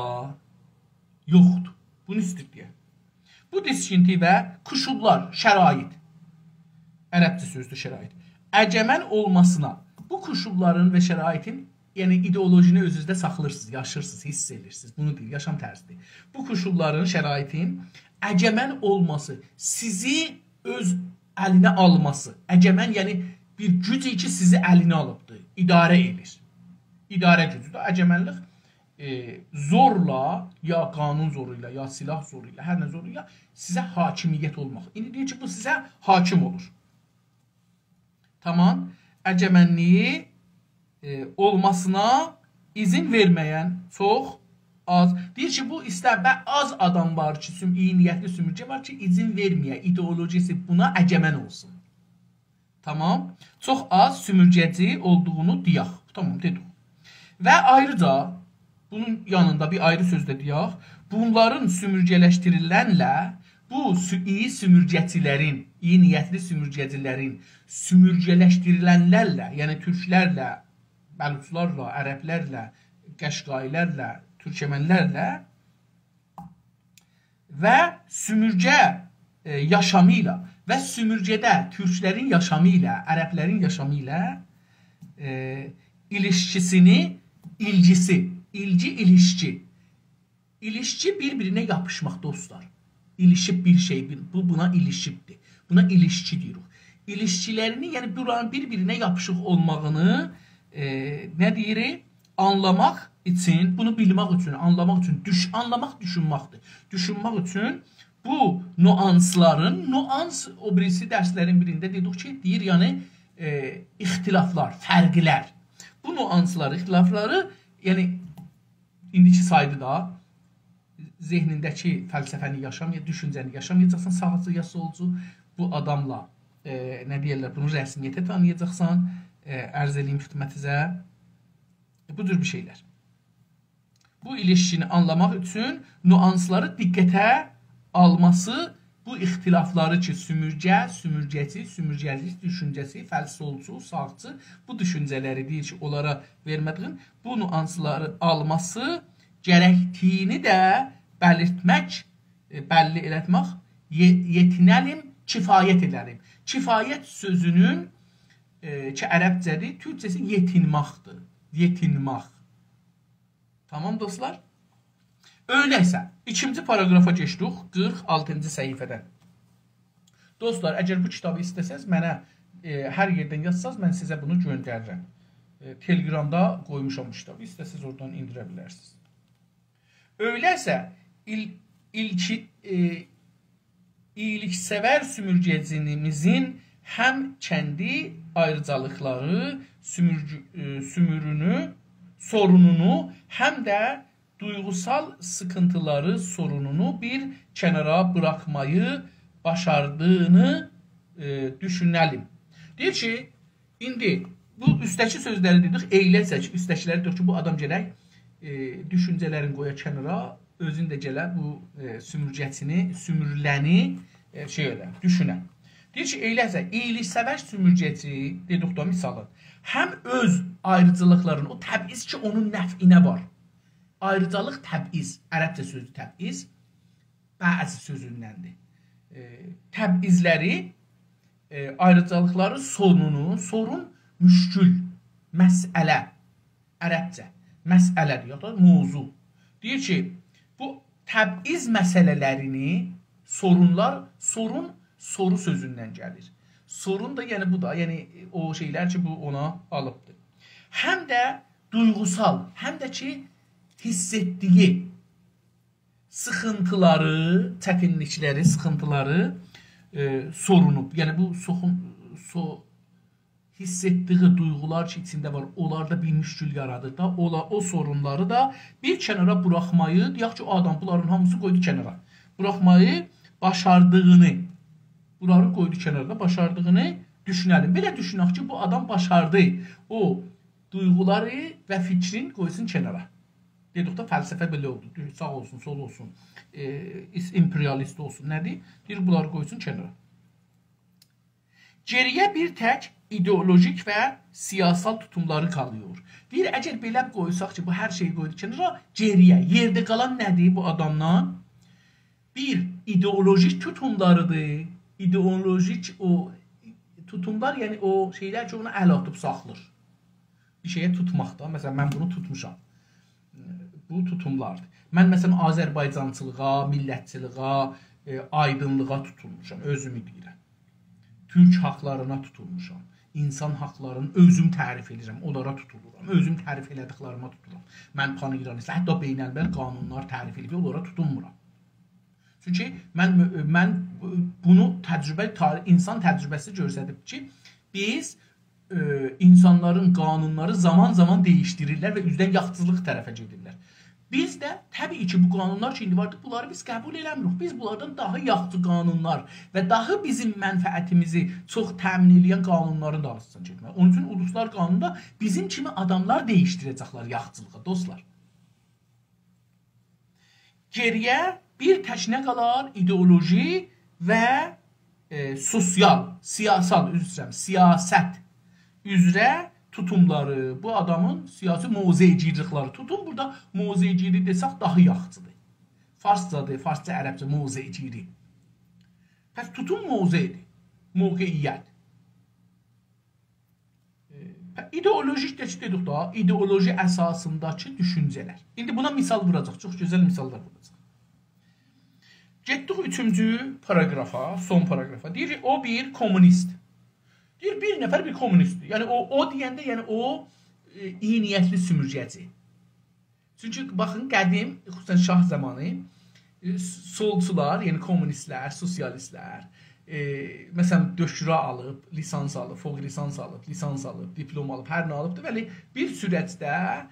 یوخدور. بونو ایسته‌ییر دئیه. بو تیسکینتی و کوشوللار، شرایط. عربجه سؤزدور شرایط. اگمن اولماسینا، بو کوشوللارین و شرایطین، یعنی ایدئولوژینی اؤزونوزده ساخلاییرسینیز، یاشیرسینیز، حیس ائدیرسینیز. بونو دئییر، یاشام طرزیدیر. بو کوشوللارین، شرایطین اگمن اولماسی، سیزی اؤز الینه آلماسی. اگمن، یعنی بیر گوج کی، سیزی الینه آلیبدیر، اداره ائدیر. اداره گوجودور. اگمنلیک، ائ، زورلا، یا قانون زورو ایله، یا سلاح زورو ایله، هر نه زورو ایله سیزه حاکمیت اولماق. ایندی دئییر کی، بو سیزه حاکم اولور. تامام. اگمنلیگی، ائ، اولماسینا ایذین وئرمه‌ین چوخ آز. دئییر کی، بو ایستر و آز آدام وار کی، سوم-، ایی نیتلی سومورگه وار کی، ایذین وئرمه‌یه ایدئولوژیسی بونا اگمن اولسون. تامام. چوخ آز سومورگه‌جی اولدوغونو دئیک. تامام، دئدیک. و آیریجا بونون یانیندا بیر آیری سؤز ده دئیک. بونلارین سومورگه‌لشدیریلنله، بو سو-، ایی سومورگه‌چیلرین، ایی نیتلی سومورگه‌چیلرین سومورگه‌لشدیریلنلرله، یعنی تورکلرله، بلوچلارلا، عربلرله، قشقاییلرله، تورکمنلرله و سومورگه، ائ، یاشامی ایله و سومورگه‌ده تورکلرین یاشامی ایله، عربلرین یاشامی ایله، ائ، ایلیشکیسینی، ایلگیسی، ایلگی، ایلیشکی. ایلیشکی بیر-بیرینه یاپیشماق، دوستلار. ایلیشیب بیر شئی، بیر-، بو بونا ایلیشیبدیر. بونا ایلیشکی دئییریک. ایلیشکیلرینی، یعنی بورانین بیر-بیرینه یاپیشیق اولماغینی، ائ، نه دئییریک؟ آنلاماق اوچون، بونو بیلمک اوچون، آنلاماق اوچون، دوش-، آنلاماق دوشونمکدیر. دوشونمک اوچون بو نوانسلارین، نوانس او بیریسی درسلرین بیرینده دئدیک کی، دئییر، یعنی، ائ، اختلافلار، فرقلر. بو نوانسلار، اختلافلاری، یعنی، ایندی کی سایدی دا، ذهنینده‌کی فلسفه‌نی یاشام، یا دوشونجه‌نی یاشامایاجاقسان، ساغچی یا سولچو، بو آداملا، ائ، نه دئیرلر، بونو رسمیته تانییاجاقسان، ائ، عرض ائله‌ییم خدمتینیزه. بو جور بیر شئیلر. بو ایلیشکینی آنلاماق اوچون نوانسلاری دقته آلماسی، بو اختلافلاری کی، سومورگه، سومورگه‌چی، سومورگه‌لیک دوشونجه‌سی، فلسولچو، ساغچی، بو دوشونجه‌لری دئییر کی، اونلارا وئرمه‌دیگین، بو نوانسلاری آلماسی گرکدیگینی ده بلیرتمک، ائ، بللی ائلتمک، یئ-، یئتینه‌لیم، کفایت ائده‌لیم. کفایت سؤزونون، ائ، کی، عربجه‌دیر، تورکجه‌سی یئتینماقدیر. یئتینماق. تامام، دوستلار. اؤیله‌یسه، ایکینجی پاراگرافا کئچدیک، قیرخ آلتینجی صفحه‌دن. دوستلار، اگر بو کیتابی ایسته‌سز، منه، ائ، هر یئردن یازساز، من سیزه بونو گؤندریرم. ائ، تلگرامدا قویموشام بو کیتابی، ایسته‌سز اورادان ایندیره بیلرسینیز. اؤیله‌یسه، ایل-، ایلکی-، ائ، اییلیک‌سئور سومورگه‌چیلیگیمیزین هم کندی آیریجالیقلاری، سومورگو-، ائ، سومورونو، سورونونو، هم ده دویغوسال سیخینتیلاری، سورونونو بیر کنارا بوراخمایی باشاردیغینی، ائ، دوشونه‌لیم. دئییر کی، ایندی بو اوستده‌کی سؤزلری دئدیک، ائیله‌سه کی، اوستده‌کیلری دئییر کی، بو آدام گرک، ائ، دوشونجه‌لرینی قویا کنارا، اؤزون ده گله بو، ائ، سومورگه‌چینی، سومورولنی، ائ، شئی ائله، دوشونه. دئییر کی، ائیله‌سه، اییلیک‌سئور سومورگه‌چی، دئدیک دا مثالی، هم اؤز آیریجالیقلارینی، او تبعیض کی، اونون نفعینه وار. آیریجالیق تبعیض، عربجه سؤزو تبعیض، بعضی سؤزوندندیر. ائ، تبعیضلری، ائ، آیریجالیقلاری سورونو، سورون مشکل، مسئله، عربجه، مسئله‌دیر، یا دا موضوع. دئییر کی، بو تبعیض مسئله‌لرینی سورونلار، سورون، سورو سؤزوندن گلیر. سورون دا، یعنی بو دا، یعنی او شئیلر کی، بو اونا آلیبدیر. هم ده دویغوسال، هم ده کی، حیس ائتدیگی سیخینتیلاری، چتینلیکلری، سیخینتیلاری، ائ، سورونوب. یعنی بو سوخون-، سو-، حیس ائتدیگی دویغولار کی، ایچینده وار، اونلاردا بیر مشکل یارادیر دا، اولا-، او سورونلاری دا بیر کنارا بوراخمایی، دئیک کی، او آدام بونلارین هامیسی قویدو کنارا. بوراخمایی باشاردیغینی، بونلاری قویدو کناردا، باشاردیغینی دوشونه‌لیم. بئله دوشونک کی، بو آدام باشاردی او دویغولاری و فیکرین قویسون کنارا. دئدیک ده، فلسفه بئله اولدو. دوش-، ساغ اولسون، سول اولسون، ائ، ایس-، امپریالیست اولسون، نه‌دیر؟ دئییر، بونلاری قویسون کنارا. Geriye bir tek ideolojik ve siyasal tutumları kalıyor. دئییر، اگر بئله قویساق کی، بو هر شئیی قویدو کنارا، گئری‌یه، یئرده قالان نه‌دیر بو آدامدان؟ بیر ایدئولوژیک توتوملاریدیر. ایدئولوژیک او توتوملار، یعنی او شئیلر کی، اونا ال آتیب ساخلیر. بیر شئیه توتماق دا. مثلا، من بونو توتموشام. بو توتوملاردیر. من، مثلا، آذربایجانچیلیغا، میللتچیلیغه، ائ، آیدینلیغا توتولموشام، اؤزومو دئییرم. تورک حاقلارینا توتولموشام. اینسان حاقلارینی اؤزوم تعریف ائدیرم، اونلارا توتولورام. اؤزوم تعریف ائله‌دیکلریمه توتولورام. من پان‌ایرانیستم، حتی بین‌الملل قانونلار تعریف ائدیب اونلارا توتولمورام. چونکی من، من بونو تجربه، تاریخ، اینسان تجربه‌سی گؤستریب کی، بیز، ائ، اینسانلارین قانونلاری زامان-زامان دییشدیریرلر و اوزدن یاخچیلیق طرفه گئدیرلر. بیز ده، طبیعی کی، بو قانونلار کی، ایندی واردیر، بونلاری بیز قبول ائله‌میریک. بیز بونلاردان داها یاخشی قانونلار و داها بیزیم منفعتیمیزی چوخ تأمین ائله‌ین قانونلارین دالیسیجا گئتمه‌لی‌ییک. اونون اوچون اولوسلار قانونوندا بیزیم کیمی آداملار دییشدیره‌جکلر یاخچیلیغا، دوستلار. گئری‌یه بیر تک نه قالار؟ ایدئولوژی و، ائ، سوسیال، سیاسال، عذر ایسته‌ییرم، سیاست اوزره توتوملاری، بو آدامین سیاسی موضع‌گیرلیکلری. توتوم بورادا موضع‌گیری دئسک داها یاخشیدیر. فارسجادیر، فارسجا، عربجه موضع‌گیری. پس توتوم موضع‌دیر، موقعیت. ائ، ایدئولوژیک ده کی، دئدیک دا، ایدئولوژی اساسینداکی دوشونجه‌لر. ایندی بونا مثال ووراجاق، چوخ گؤزل مثاللار ووراجاق. گئتدیک اوچونجو پاراگرافا، سون پاراگرافا. دئییر، او بیر کومونیست. دئییر، بیر نفر بیر کومونیستدیر. یعنی او، او دئینده، یعنی او، ائ، ایی نیتلی سومورگه‌جی. چونکی باخین، قدیم، خصوصا شاه زامانی، ائ، سولچولار، یعنی کومونیستلر، سوسیالیستلر، ائ، مثلا، دکترا آلیب، لیسانس آلیب، فوق لیسانس آلیب، لیسانس آلیب، دیپلم آلیب، هر نه آلیبدی، ولی بیر سورجده، ائ،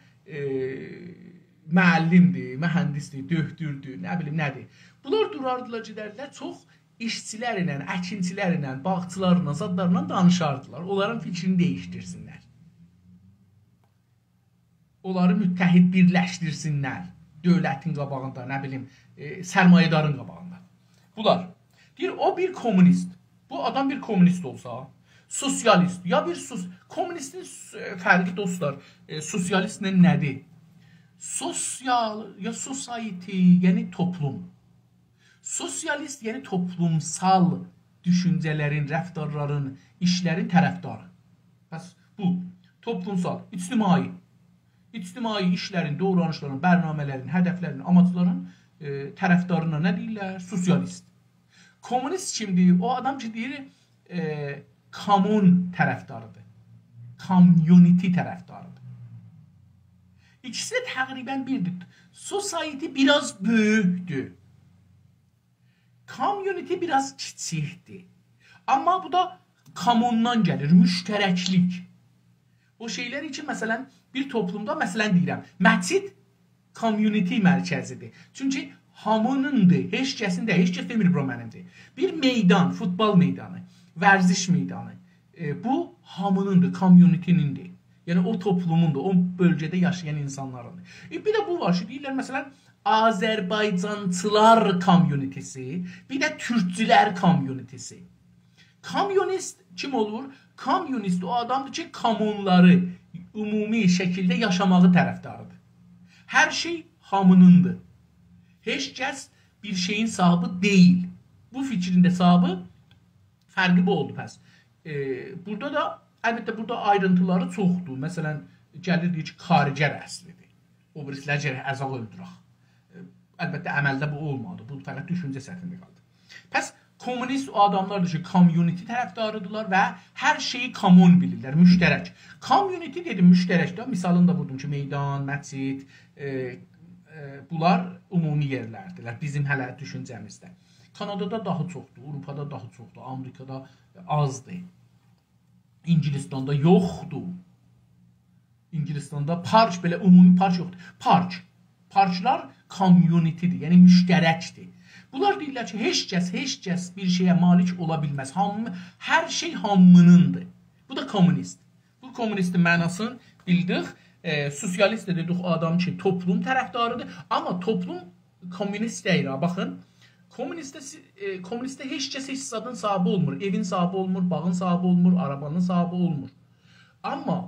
معلمدیر، مهندسدیر، دؤکتوردور، نه بیلیم، نه‌دیر. بونلار دوراردیلار، گئدردیلر، چوخ ایشچیلر ایله، اکینچیلر ایله، باغچیلارلا، زادلارلا دانیشاردیلار. اونلارین فیکرینی دییشدیرسینلر. اونلاری متحد، بیرلشدیرسینلر. دؤولتین قاباغیندا، نه بیلیم، ائ، سرمایه‌دارین قاباغیندا. بونلار. دئییر، او بیر کومونیست. بو آدام بیر کومونیست اولسا، سوسیالیست، یا بیر سوس-، کومونیستین س-، فرقی، دوستلار، ائ، سوسیالیستله نه‌دیر؟ سوسیال، یا society، یعنی توپلوم. سوسیالیست، یعنی توپلومسال دوشونجه‌لرین، رفتارلارین، ایشلرین طرفداری. پس بو، توپلومسال، اجتماعی، اجتماعی ایشلرین، داورانیشلارین، برنامه‌لرین، هدفلرین، آماجلارین، ائ، طرفدارینا نه دئییرلر؟ سوسیالیست. کومونیست کیمدیر؟ او آدام کی، دئییر، ائ، کامون طرفداریدیر. کامیونیتی طرفداریدیر. ایکیسی ده تقریبا بیردیر. Society بیر آز بؤیوکدور. کامیونیتی بیر آز کیچیکدیر. آمما بو دا کاموندان گلیر، مشترکلیک. او شئیلر کی، مثلا، بیر توپلومدا، مثلا، دئییرم، مسجد کامیونیتی مرکزیدیر. چونکی هامینیندیر، هئچ کسین دئییل، هئچ کس دئمیر، «بورا منیمدیر.» بیر میدان، فوتبال میدانی، ورزش میدانی، ائ، بو هامینیندیر، کامیونیتینیندیر. یعنی او توپلوموندور، او بؤلگه‌ده یاشایان اینسانلاریندیر. ائ، بیر ده بو وار کی، دئییرلر، مثلا، آذربایجانچیلار کامیونیتیسی، بیر ده تورکچولر کامیونیتیسی. کامیونیست کیم اولور؟ کامیونیست او آدامدیر کی، کامونلاری عمومی شکیلده یاشاماغی طرفداریدیر. هر شئی هامینیندیر. هئچ کس بیر شئیین صاحیبی دئییل. بو فیکرین ده صاحیبی فرقی بو اولدو پس. ائ، بورادا دا، البته، بورادا آیرینتیلاری چوخدور. مثلا، گلیر دئییر کی، کارگر اصلیدیر. او بیریسیلر گرک عذاب اؤلدورک. ائ، البته، عملده بو اولمادی. بو فقط دوشونجه سطحینده قالدی. پس کومونیست او آداملاردیر کی، کامیونیتی طرفداریدیرلار و هر شئیی کامون بیلیرلر، مشترک. کامیونیتی دئدیم، مشترک ده. مثالینی دا ووردوم کی، میدان، مسجد، ائ، ائ، بونلار عمومی یئرلردیرلر بیزیم هله دوشونجه‌میزده. کانادادا داها چوخدور، آوروپادا داها چوخدور، آمریکادا آزدیر. اینگیلیستاندا یوخدور. اینگیلیستاندا پارک، بئله عمومی پارک یوخدور. پارک. پارکلار کامیونیتیدیر، یعنی مشترکدیر. بونلار دئییرلر کی، هئچ کس، هئچ کس بیر شئیه مالیک اولا بیلمز. هامی، هر شئی هامی‌نیندیر. بو دا کومونیست. بو کومونیستین معناسینی بیلدیک. ائ، سوسیالیست ده دئدیک، او آدام کی، توپلوم طرفداری‌دیر. آمما توپلوم کومونیست دئییل ها، باخین. کومونیستده سی-، ائ، کومونیستده هئچ کس هئچ زادین صاحیبی اولمور. ائوین صاحیبی اولمور، باغین صاحیبی اولمور، آرابانین صاحیبی اولمور. آمما،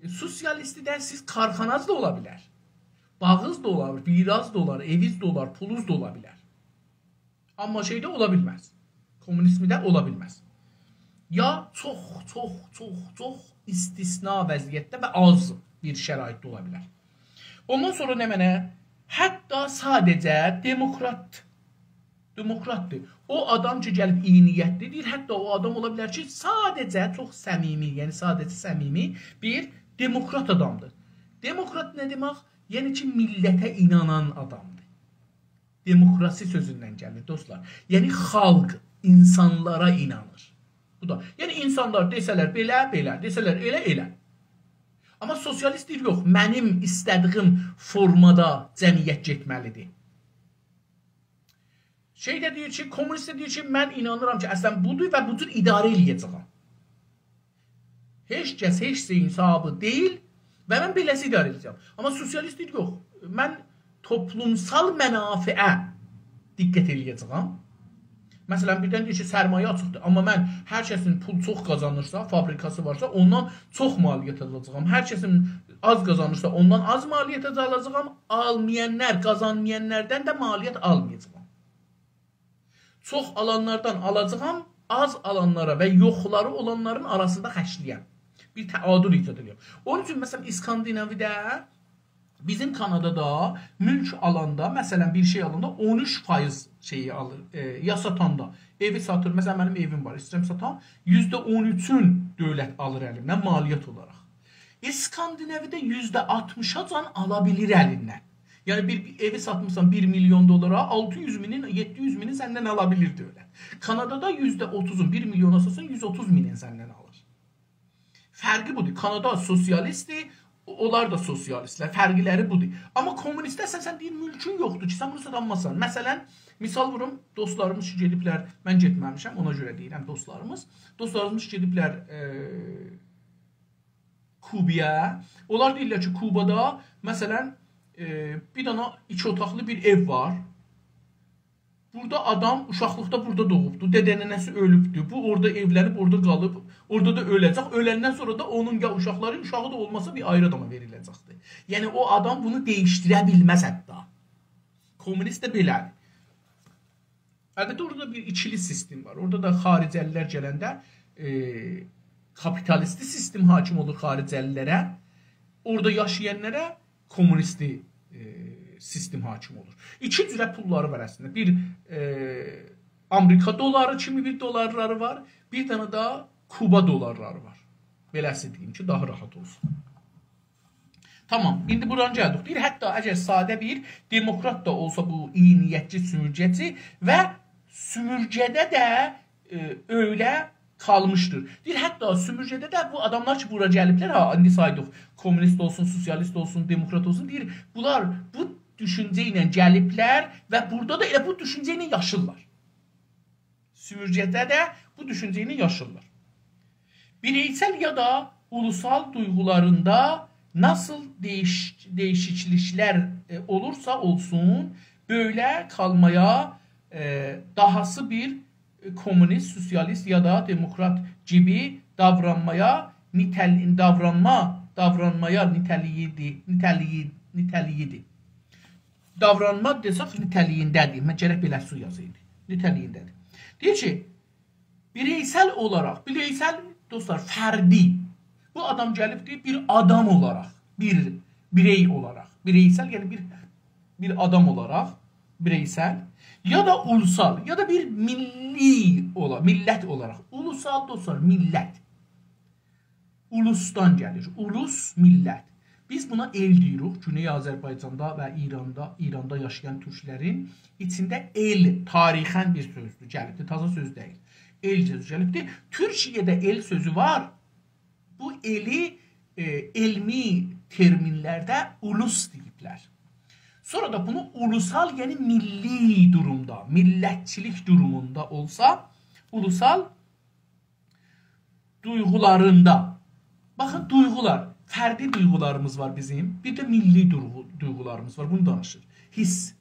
ائ، سوسیالیستده سیز کارخاناز دا اولا بیلر. باغیز دا اولار، ویراز دا اولار، ائویز ده اولار، پولوز دا اولا بیلر. آمما شئیده اولا بیلمز. کومونیزمده اولا بیلمز. یا چوخ، چوخ، چوخ، چوخ استثنا وضعیتده و آز بیر شرایطده اولا بیلر. اوندان سونرا نمنه؟ حتی ساده‌جه دموکرات، دموکراتدیر. او آدام کی، گلیب اییی نیتلی دئییر، حتی او آدام اولا بیلر کی، ساده‌جه چوخ صمیمی، یعنی ساده‌جه صمیمی بیر دموکرات آدامدیر. دموکرات نه دئمک؟ یعنی کی، میللته اینانان آدامدیر. دموکراسی سؤزوندن گلیر، دوستلار. یعنی خالق اینسانلارا اینانیر. بو دا، یعنی اینسانلار دئسه‌لر بئله، بئله، دئسه‌لر ائله، ائله. آمما سوسیالیست دئییر، یوخ، منیم ایسته‌دیگیم فورمادا جمعیت گئتمه‌لیدیر. شئی ده دئییر کی، کومونیست ده دئییر کی، من اینانیرام کی، اصلاً بودور و بو جور اداره ائله‌یه‌جه‌یم. هئچ کس هئچ شئیین صاحیبی دئییل و من بئله‌سی اداره ائده‌جم. آمما سوسیالیست دئییر، یوخ، من توپلومسال منافعه دقت ائله‌یه‌جه‌یم. مثلاً، بیردن دئییر کی، سرمایه آچیقدیر، آمما من هر کسین پول چوخ قازانیرسا، فابریکاسی وارسا، اوندان چوخ مالیات آلاجاغام. هر کسین آز قازانیرسا، اوندان آز مالیات آلاجاغام. آلمایانلار، قازانمایانلاردان دا مالیات آلمایاجاغام. چوخ آلانلاردان آلاجاغام، آز آلانلارا و یوخلاری اولانلارین آراسیندا خرجله‌یم. بیر تعادل ایجاد ائدیرم. اونون اوچون، مثلاً، اسکاندیناوی‌ده، بیزیم کانادادا مولک آلاندا، مثلاً، بیر شئی آلاندا اون اوچ فایز شئیی آلیر، ائ، یا ساتاندا، ائوی ساتیر، مثلاً، منیم ائویم وار، ایسته‌ییرم ساتام، یوزده اون اوچون دؤولت آلیر الیمدن مالیات اولاراق. اسکاندیناوی‌ده یوزده آلتمیشاجان آلا بیلیر الیندن. یعنی، بیر، بیر ائوی ساتمیسان بیر میلیون دلارا، آلتی یوز مینین، یئددی یوز مینین سندن آلا بیلیر دؤولت. کانادادا یوزده اوتوزون، بیر میلیونا ساتسان، یوز اوتوز مینین سندن آلیر. فرقی بودور. کانادا سوسیالیستدیر، اونلار دا سوسیالیستلر. فرقلری بودور. آمما کومونیستده سن، سن دئییر، مولکون یوخدور کی، سن بونو ساتا بیلمزسن. مثلاً، مثال ووروم، دوستلاریمیز کی، گئدیبلر، من گئتمه‌میشم، اونا گؤره دئییرم دوستلاریمیز. دوستلاریمیز کی، گئدیبلر، ائ، کوبایا. اونلار دئییرلر کی، کوبادا، مثلاً، ائ، بیر دنه ایکی اوتاقلی بیر ائو وار. بورادا آدام اوشاقلیقدا بورادا دوغوبدور، دده-ننه‌سی اؤلوبدور. بو اورادا ائولنیب، اورادا قالیب، اورادا دا اؤله‌جک. اؤلندن سونرا دا اونون یا اوشاقلاری، اوشاغی دا اولماسا بیر آیری آداما وئریله‌جکدیر. یعنی، او آدام بونو دییشدیره بیلمز حتی. کومونیست ده بئله‌دیر. البته، اورادا بیر ایکیلی سیستم وار. اورادا دا خارجه‌لی‌لر گلنده، ائ، کاپیتالیستی سیستم حاکم اولور خارجه‌لی‌لره. اورادا یاشایانلارا کومونیستی، ائ، سیستم حاکم اولور. ایکی جوره پوللاری وار اصلینده. بیر، ائ، آمریکا دلاری کیمی بیر دلارلاری وار، بیر دنه ده کوبا دلارلاری وار. بئله‌سی دئییم کی، داها راحت اولسون. تامام، ایندی بوران گلدیک. دئییر، حتی اگر ساده بیر دموکرات دا اولسا بو اییی نیتچی، سومورگه‌چی و سومورگه‌ده ده، ائ، اؤیله قالمیشدیر. دئییر، حتی سومورگه‌ده ده بو آداملار کی، بورا گلیبلر، ها، ایندی سایدیق، کومونیست اولسون، سوسیالیست اولسون، دموکرات اولسون، دئییر، بونلار بو دوشونجه ایله گلیبلر و بورادا دا ائله بو دوشونجه ایله یاشیرلار. سومورگه‌ده ده بو دوشونجه ایله یاشیرلار. بیرئیسل یا دا اولوسال دویغولاریندا ناسیل دییش-، دییشیکلیکلر، ائ، اولورسا اولسون، بؤیله قالمایا، ائ، داهاسی بیر، ائ، کومونیست، سوسیالیست یا دا دموکرات کیمی داورانمایا نیتل-، داورانما، داورانمایا نیته‌لیییدی-، نیته‌لییی-، نیته‌لیییدی. داورانما دئسک، نیته‌لییینده‌دیر. من گرک بئله سو یازایدی. نیته‌لییینده‌دیر. دئییر کی، بیرئیسل اولاراق، بیرئیسل، دوستلار، فردی. بو آدام گلیبدیر، بیر آدام اولاراق، بیر بیرئی اولاراق. بیرئیسل، یعنی بیر، بیر آدام اولاراق، بیرئیسل. یا دا اولوسال، یا دا بیر میللی اولا-، میللت اولاراق. اولوسال، دوستلار، میللت. اولوسدان گلیر. اولوس، میللت. بیز بونا ائل دئییریک. گونئی آذربایجاندا و ایراندا، ایراندا یاشایان تورکلرین ایچینده ائل تاریخاً بیر سؤزدور، گلیبدیر. تازا سؤز دئییل. ائل سؤزو گلیبدیر. تورکیه‌ده ائل سؤزو وار. بو ائلی، ائ، علمی ترمینلرده اولوس دئییبلر. سونرا دا بونو اولوسال، یعنی میللی دورومدا، میللتچیلیک دوروموندا اولسا، اولوسال دویغولاریندا. باخین، دویغولار، فردی دویغولاریمیز وار بیزیم، بیر ده میللی دویغو-، دویغولاریمیز وار. بونو دانیشیر. حیس.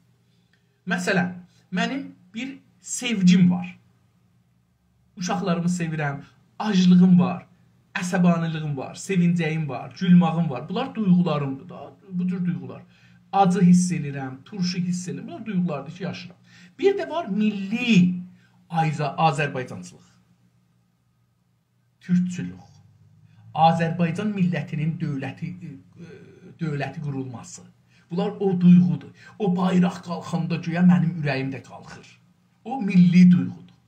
مثلا، منیم بیر سئوگیم وار. اوشاقلاریمی سئویرم، آجلیغیم وار، عصبانیلیگیم وار، سئوینجه‌ییم وار، گولماغیم وار. بونلار دویغولاریمدیر دا، بو جور دویغولار. آجی حیس ائله‌ییرم، تورشو حیس ائله‌ییرم. بونلار دویغولاردیر کی، یاشیرام. بیر ده وار میللی آیزا-، آذربایجانچیلیق، تورکچولوک، آذربایجان میللتینین دؤولتی، ائ، دؤولتی قورولماسی. بونلار او دویغودور. او بایراق قالخاندا گؤیه منیم اوره‌ییم ده قالخیر. او میللی دویغودور.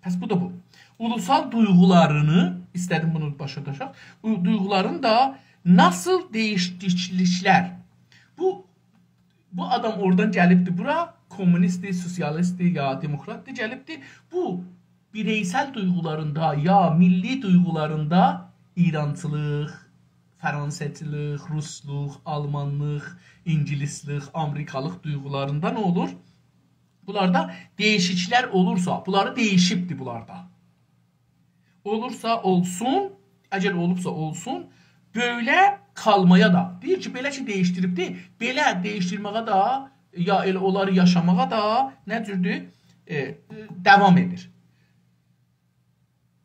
پس بو دا بو. اولوسال دویغولارینی، ایسته‌دیم بونو باشا دوشک، او دویغولارین دا ناسیل دییشدیکلیکلر. بو، بو آدام اورادان گلیبدی بورا، کمونیستدیر، سوسیالیستدیر، یا دموکراتدیر، گلیبدی. بو بیرئیسل دویغولاریندا، یا میللی دویغولاریندا ایرانچیلیق، فرانسه‌چیلیک، روسلوق، آلمانلیق، اینگیلیسلیک، آمریکالیق دویغولاریندا نه اولور؟ بونلاردا دییشیکلیکلر اولورسا، بونلاری دییشیبدی بونلاردا. اولورسا اولسون، اگر اولوبسا اولسون، بؤیله قالمایا دا. دئییر کی، بئله کی دییشدیریبدی، بئله دییشدیرمه‌یه ده، یا ائله اونلاری یاشاماغا دا نه جوردور، ائ، داوام ائدیر.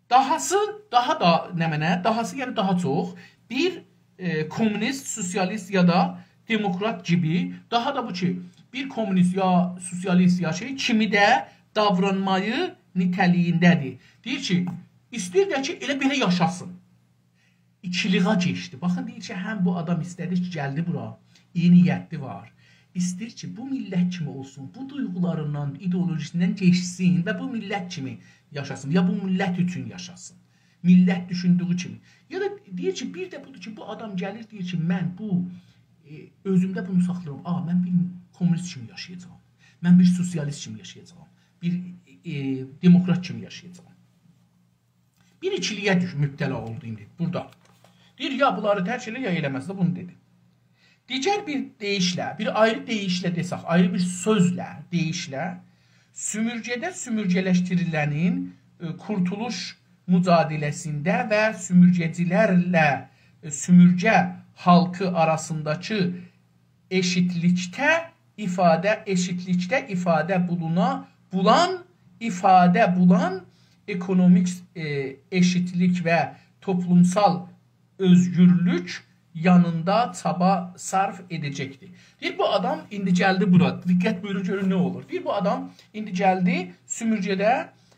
داهاسی، داها دا نمنه، داهاسی، یعنی داها چوخ، بیر، ائ، کمونیست، سوسیالیست یا دا دموکرات کیمی، داها دا بو کی، بیر کمونیست یا سوسیالیست یا شئی کیمی ده داورانمایی نیته‌لیگینده‌دیر. دئییر کی، ایسته‌ییر ده کی، ائله بئله یاشاسین. ایکیلیغا کئچدی. باخین، دئییر کی، هم بو آدام ایسته‌دی کی، گلدی بورا، ایی نیتلی وار. ایسته‌ییر کی، بو میللت کیمی اولسون، بو دویغولاریندان، ایدئولوژیسیندن کئچسین و بو میللت کیمی یاشاسین، یا بو میللت اوچون یاشاسین. میللت دوشوندویو کیمی. یا دا دئییر کی، بیر ده بودور کی، بو آدام گلیر، دئییر کی، من بو، ائ، اؤزومده بونو ساخلاییرام. آ، من بیر کمونیست کیمی یاشایاجاغام. من بیر سوسیالیست کیمی یاشایاجاغام. بیر، ائ، دموکرات کیمی یاشایاجاغام. بیر ایکیلیگه دوش-، مبتلا اولدو ایندی بورادا. دئییر، یا بونلاری ترک ائله‌یر، یا ائله‌مز ده، بونو دئدی. دیگر بیر دئییشله، بیر آیری دئییشله دئسک، آیری بیر سؤزله، دئییشله، سومورگه‌ده سومورگه‌لشدیریلنین، ائ، قورتولوش مجادله‌سینده و سومورگه‌چیلرله، ائ، سومورگه خالقی آراسینداکی ائشیتلیکده ایفاده، ائشیتلیکده ایفاده بولونا، بولان، ایفاده بولان اکونومیک، ائ، ائشیتلیک و توپلومسال اؤزگورلوک یانیندا چابا صرف ائده‌جکدیر. دئییر، بو آدام ایندی گلدی بورا. دقت بویورون، گؤرون نه اولور. دئییر، بو آدام ایندی گلدی سومورگه‌ده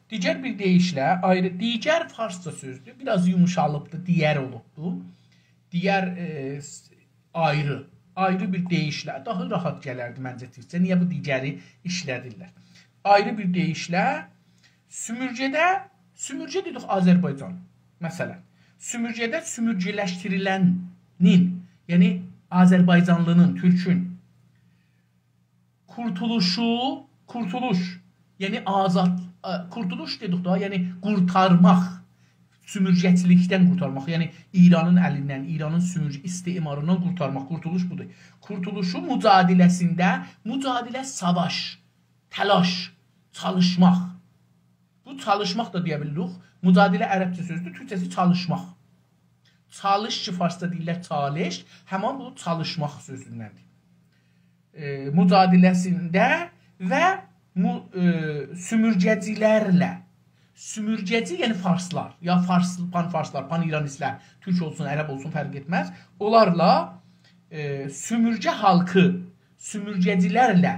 دیگر بیر دئییشله، آیری، دیگر فارسجا سؤزدور. بیر آز یوموشالیبدی، دیگر اولوبدو. دیگر، ائ، س-، آیری، آیری بیر دئییشله، داها راحت گلردی منجه تورکجه. نییه بو دیگری ایشله‌دیرلر؟ آیری بیر دئییشله، سومورگه‌ده، سومورگه دئدیک آذربایجان، مثلا. سومورگه‌ده سومورگه‌لشدیریلنین، یعنی آذربایجانلینین، تورکون قورتولوشو، قورتولوش، یعنی آزاد، ا، قورتولوش دئدیک دا، یعنی قورتارماق، سومورگه‌چیلیکدن قورتارماق، یعنی ایرانین الیندن، ایرانین سومورگه استعماریندان قورتارماق، قورتولوش بودور. قورتولوشو مجادله‌سینده، مجادله ساواش، تلاش، چالیشماق. بو چالیشماق دا دئیه بیلیریک. مجادله عربجه سؤزدور، تورکجه‌سی چالیشماق. چالیش کی، فارسدا دئییرلر چالش، همین بو چالیشماق سؤزوندندیر. ائ، مجادله‌سینده و مو-، ائ، سومورگه‌چیلرله. سومورگه‌چی، یعنی فارسلار، یا فارس، پان‌فارسلار، پان‌ایرانیستلر، تورک اولسون، عرب اولسون، فرق ائتمز. اونلارلا، ائ، سومورگه خالقی، سومورگه‌چیلرله،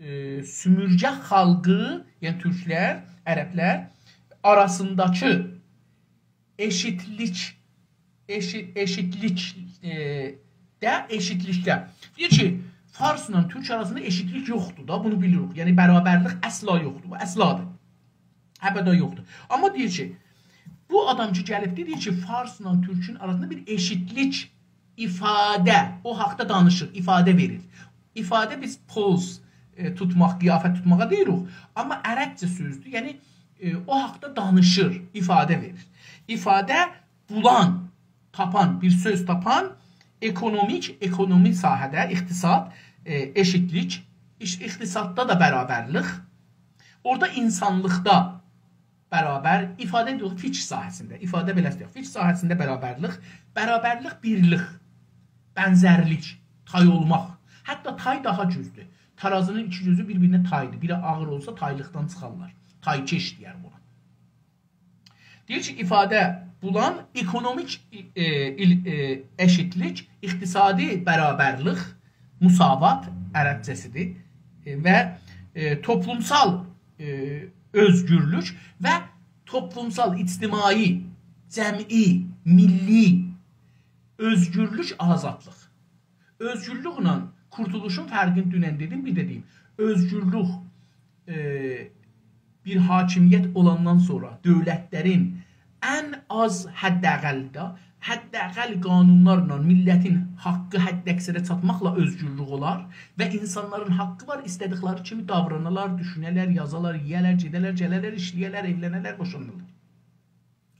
ائ، سومورگه خالقی، یعنی تورکلر، عربلر آراسینداکی ائشیتلیک، ائشی-، ائشیتلیک، ائ، ده، ائشیتلیکده. دئییر کی، فارسلا تورک آراسیندا ائشیتلیک یوخدور دا، بونو بیلیریک. یعنی برابرلیک اصلا یوخدور، بو اصلادیر. ابدا یوخدور. آمما دئییر کی، بو آدام کی گلیبدی، دئییر کی، فارسلا تورکون آراسیندا بیر ائشیتلیک، ایفاده، او حاقدا دانیشیر، ایفاده وئریر. ایفاده بیز پوز، ائ، توتماق، قیافه توتماغا دئییریک. آمما عربجه سؤزدور. یعنی، ائ، او حاقدا دانیشیر، ایفاده وئریر. ایفاده بولان، تاپان، بیر سؤز تاپان اکونومیک، اکونومی ساحه‌ده اقتصاد، ائ، ائشیتلیک، ایش-، اقتصاددا دا برابرلیک، اورادا اینسانلیقدا برابر، ایفاده یوخ، فیکر ساحه‌سینده، ایفاده بئله‌سی یوخ، فیکر ساحه‌سینده برابرلیک، برابرلیک، بیرلیک، بنزرلیک، تای اولماق. حتی تای داها گوجلودور. ترازینین ایکی گوجو بیر-بیرینه تایدیر. بیری آغیر اولسا تایلیقدان چیخارلار. تایکش دئیر بونا. دئییر کی، ایفاده بولان اکونومیک، ائ، ایل-، ائ، ائشیتلیک، اقتصادی برابرلیک، مساوات عربجه‌سیدیر، ائ، و، ائ، توپلومسال، ائ، اؤزگورلوک و توپلومسال، اجتماعی، جمعی، میللی اؤزگورلوک، آزادلیق. اؤزگورلوکله قورتولوشون فرقینی دونن دئدیم، بیر ده دئییم. اؤزگورلوک، ائ، بیر حاکمیت اولاندان سونرا دؤولتلرین ان آز حداقلدا، حداقل قانونلارلا میللتین حاققی حداکثره چاتماقلا اؤزگورلوک اولار و اینسانلارین حاققی وار، ایسته‌دیکلری کیمی داورانالار، دوشونه‌لر، یازالار، یئیه‌لر، گئده‌لر، گله‌لر، ایشله‌یه‌لر، ائولنه‌لر، بوشانالار.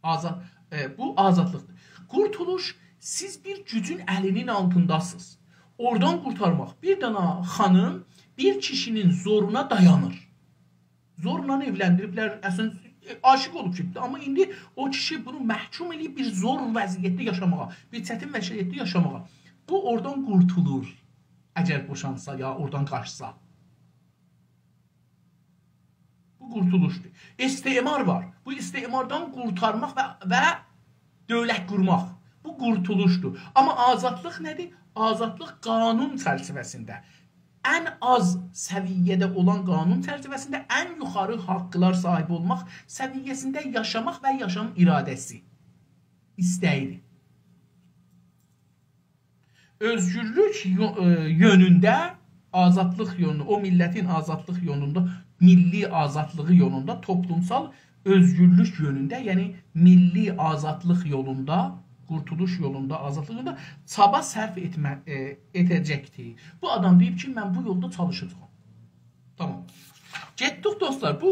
آزاد، ائ، بو آزادلیقدیر. قورتولوش، سیز بیر گوجون الینین آلتینداسینیز. اورادان قورتارماق. بیر دنه خانیم بیر کیشی‌نین زورونا دایانیر. زورلا ائولندیریبلر، اصلاً، ائ، عاشیق اولوب گئتدی. آمما ایندی او کیشی بونو محکوم ائله‌ییب بیر زور وضعیتده یاشاماغا، بیر چتین وضعیتده یاشاماغا. بو اورادان قورتولور، اگر بوشانسا یا اورادان قاچسا. بو قورتولوشدور. استعمار وار. بو استعماردان قورتارماق و، و دؤولت قورماق. بو قورتولوشدور. آمما آزادلیق نه‌دیر؟ آزادلیق قانون چرچیوه‌سینده، ان آز سویه‌ده اولان قانون چرچیوه‌سینده ان یوخاری حاقلار صاحیبی اولماق سویه‌سینده یاشاماق و یاشام اراده‌سی، ایسته‌ییدیر. اؤزگورلوک یو-، ائ، یؤنونده، آزادلیق یؤنونده، او میللتین آزادلیق یولوندا، میللی آزادلیغی یولوندا، توپلومسال اؤزگورلوک یؤنونده، یعنی میللی آزادلیق یولوندا، قورتولوش یولوندا، آزادلیق یولوندا چابا صرف ائتمه-، ائ، ائده‌جکدیر. بو آدام دئییب کی، من بو یولدا چالیشاجاغام. تامام. گئتدیک، دوستلار. بو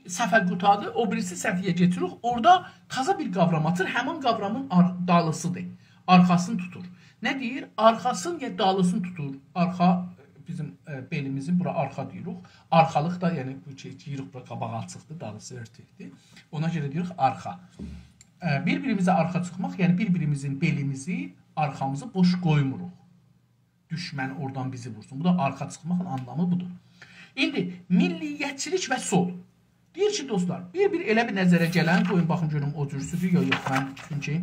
صفحه قوتاردی، او بیریسی صفحه‌یه کئچیریک. اورادا تازا بیر قاورام آچیر، همین قاورامین آر-، دالیسیدیر. آرخاسینی توتور. نه دئییر؟ آرخاسینی یا دالیسینی توتور. آرخا، ائ، بیزیم، ائ، بئلیمیزین، بورا آرخا دئییریک. آرخالیق دا، یعنی بو کی، دئییریک بورا قاباغی آچیقدیر، دالیسی اؤرتوکدور. اونا گؤره دئییریک آرخا. ائ، بیر-بیریمیزه آرخا چیخماق، یعنی بیر-بیریمیزین بئلیمیزی، آرخامیزی بوش قویموروق. دوشمن اورادان بیزی وورسون. بو دا آرخا چیخماغین آنلامی بودور. ایندی میللیتچیلیک و سول. دئییر کی، دوستلار، بیر-بیر ائله بیر نظره گلن، قویون باخیم گؤروم او جورسودور، یوخ، یوخ، من چونکی،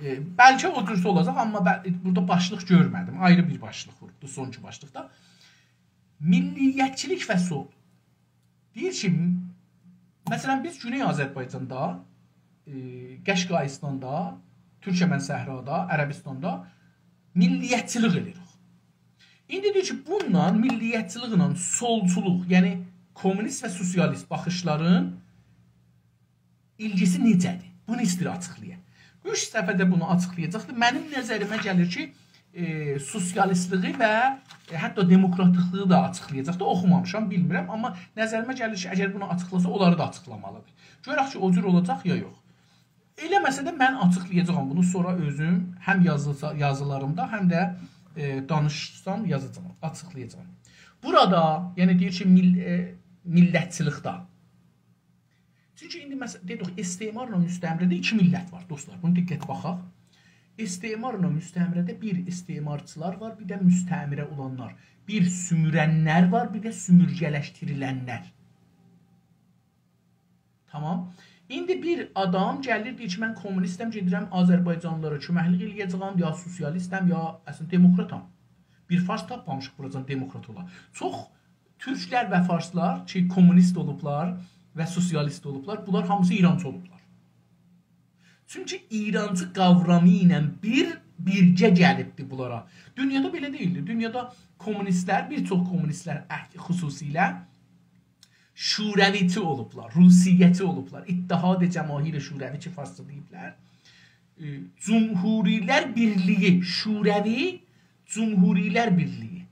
ائ، بلکه او جورسو اولاجاق، آمما بل-، بورادا باشلیق گؤرمه‌دیم. آیری بیر باشلیق ووروبدو، سونکی باشلیقدا. میللیتچیلیک و سول. دئییر کی، مثلا، بیز گونئی آذربایجاندا، ائ، قشقاییستاندا، تورکمن صحرادا، عربیستاندا میللیتچیلیک ائدیریک. ایندی دئییر کی، بونونلا، میللیتچیلیکله سولچولوق، یعنی کومونیست و سوسیالیست باخیشلارین ایلگیسی نئجه‌دیر؟ بونو ایسته‌ییر آچیقلایا. اوچ صفحه‌ده بونو آچیقلایاجاقدیر. منیم نظریمه گلیر کی، ائ، سوسیالیستلیگی و، ائ، حتی دموکراتلیغی دا آچیقلایاجاقدیر. اوخومامیشام، بیلمیرم، آمما نظریمه گلیر کی، اگر بونو آچیقلاسا، اونلاری دا آچیقلامالیدیر. گؤرک کی، او جور اولاجاق یا یوخ. ائله‌مه‌سه ده من آچیقلایاجاغام بونو سونرا اؤزوم، هم یازیسا-، یازیلاریمدا، هم ده، ائ، دانیشسام یازاجاغام، آچیقلایاجاغام. بورادا، یعنی دئییر کی، میل-، ائ، میللتچیلیکده. چونکی ایندی مثلا، دئدیک، استعمارلا مستعمره‌ده ایکی میللت وار، دوستلار. بونو دقت باخاق. استعمارلا مستعمره‌ده بیر استعمارچیلار وار، بیر ده مستعمره اولانلار. بیر سومورنلر وار، بیر ده سومورگه‌لشدیریلنلر. تامام. ایندی بیر آدام گلیر، دئییر کی، من کومونیستم، گئدیرم آذربایجانلیلارا کؤمکلیک ائله‌یه‌جه‌یم، یا سوسیالیستم، یا اصلینده دموکراتام. بیر فارس تاپمامیشیق بوراجان دموکرات اولا. چوخ تورکلر و فارسلار کی، کومونیست اولوبلار و سوسیالیست اولوبلار، بونلار هامیسی ایرانچی اولوبلار. چونکی ایرانچی قاورامی ایله بیر، بیرگه گلیبدی بونلارا. دونیادا بئله دئییلدی. دونیادا کومونیستلر، بیر چوخ کومونیستلر اهل-، خصوصیله شوروی‌چی اولوبلار، روسیه‌چی اولوبلار. اتحاد جماهیر شوروی کی، فارسجا دئییبلر. ائ، جمهوری‌لر بیرلیگی، شوروی، جمهوری‌لر بیرلیگی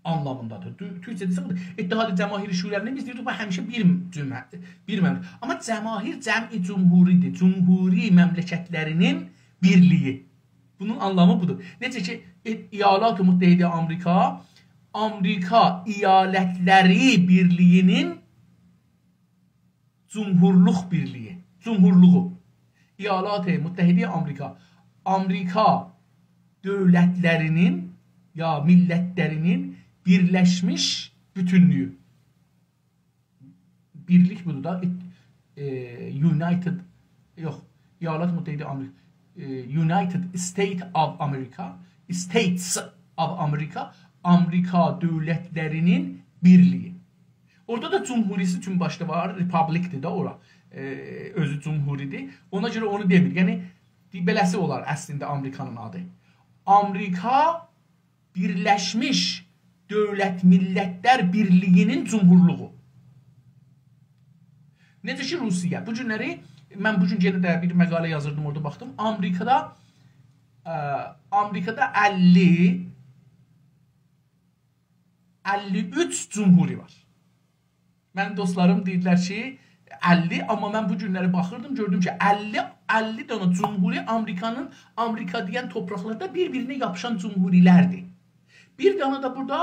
آنلامیندادیر. تو-، تورکجه‌ده چیخیر. اتحاد جماهیر شوروی‌نی بیز دئییردیک، بو همیشه بیر جمهور، بیر مملکت. آمما جماهیر جمع جمهوری‌دیر. جمهوری مملکتلرینین بیرلیگی. بونون آنلامی بودور. نئجه کی، ائ-، ایالات متحده آمریکا، آمریکا ایالتلری بیرلیگینین جمهورلوق بیرلیگی، جمهورلوغو. ایالات متحده آمریکا، آمریکا دؤولتلرینین یا میللتلرینین بیرلشمیش بوتونلویو. بیرلیک بودور دا، ائ، United، یوخ، ایالات متحده آمریکا، ائ، United State of America، States of America، آمریکا دؤولتلرینین بیرلیگی. اورادا دا جمهوریسی چون باشدا وار، ریپابلیکدیر ده اورا. ائ، اؤزو جمهوریدیر. اونا گؤره اونو دئمیر. یعنی، بئله‌سی اولار اصلینده آمریکانین آدی. آمریکا بیرلشمیش دؤولت میللتلر بیرلیگینین جمهورلوغو. نئجه کی، روسیه. بو گونلری، من بو گون یئنه ده بیر مقاله یازیردیم، اورادا باخدیم. آمریکادا، ائ، آمریکادا اللی، اللی اوچ جمهوری وار. منیم دوستلاریم دئییرلر کی، اللی، آمما من بو گونلری باخیردیم، گؤردوم کی، اللی، اللی دنه جمهوری آمریکانین، آمریکا دئین تورپاقلاردا بیر-بیرینه یاپیشان جمهوریلردیر. بیر دنه ده بورادا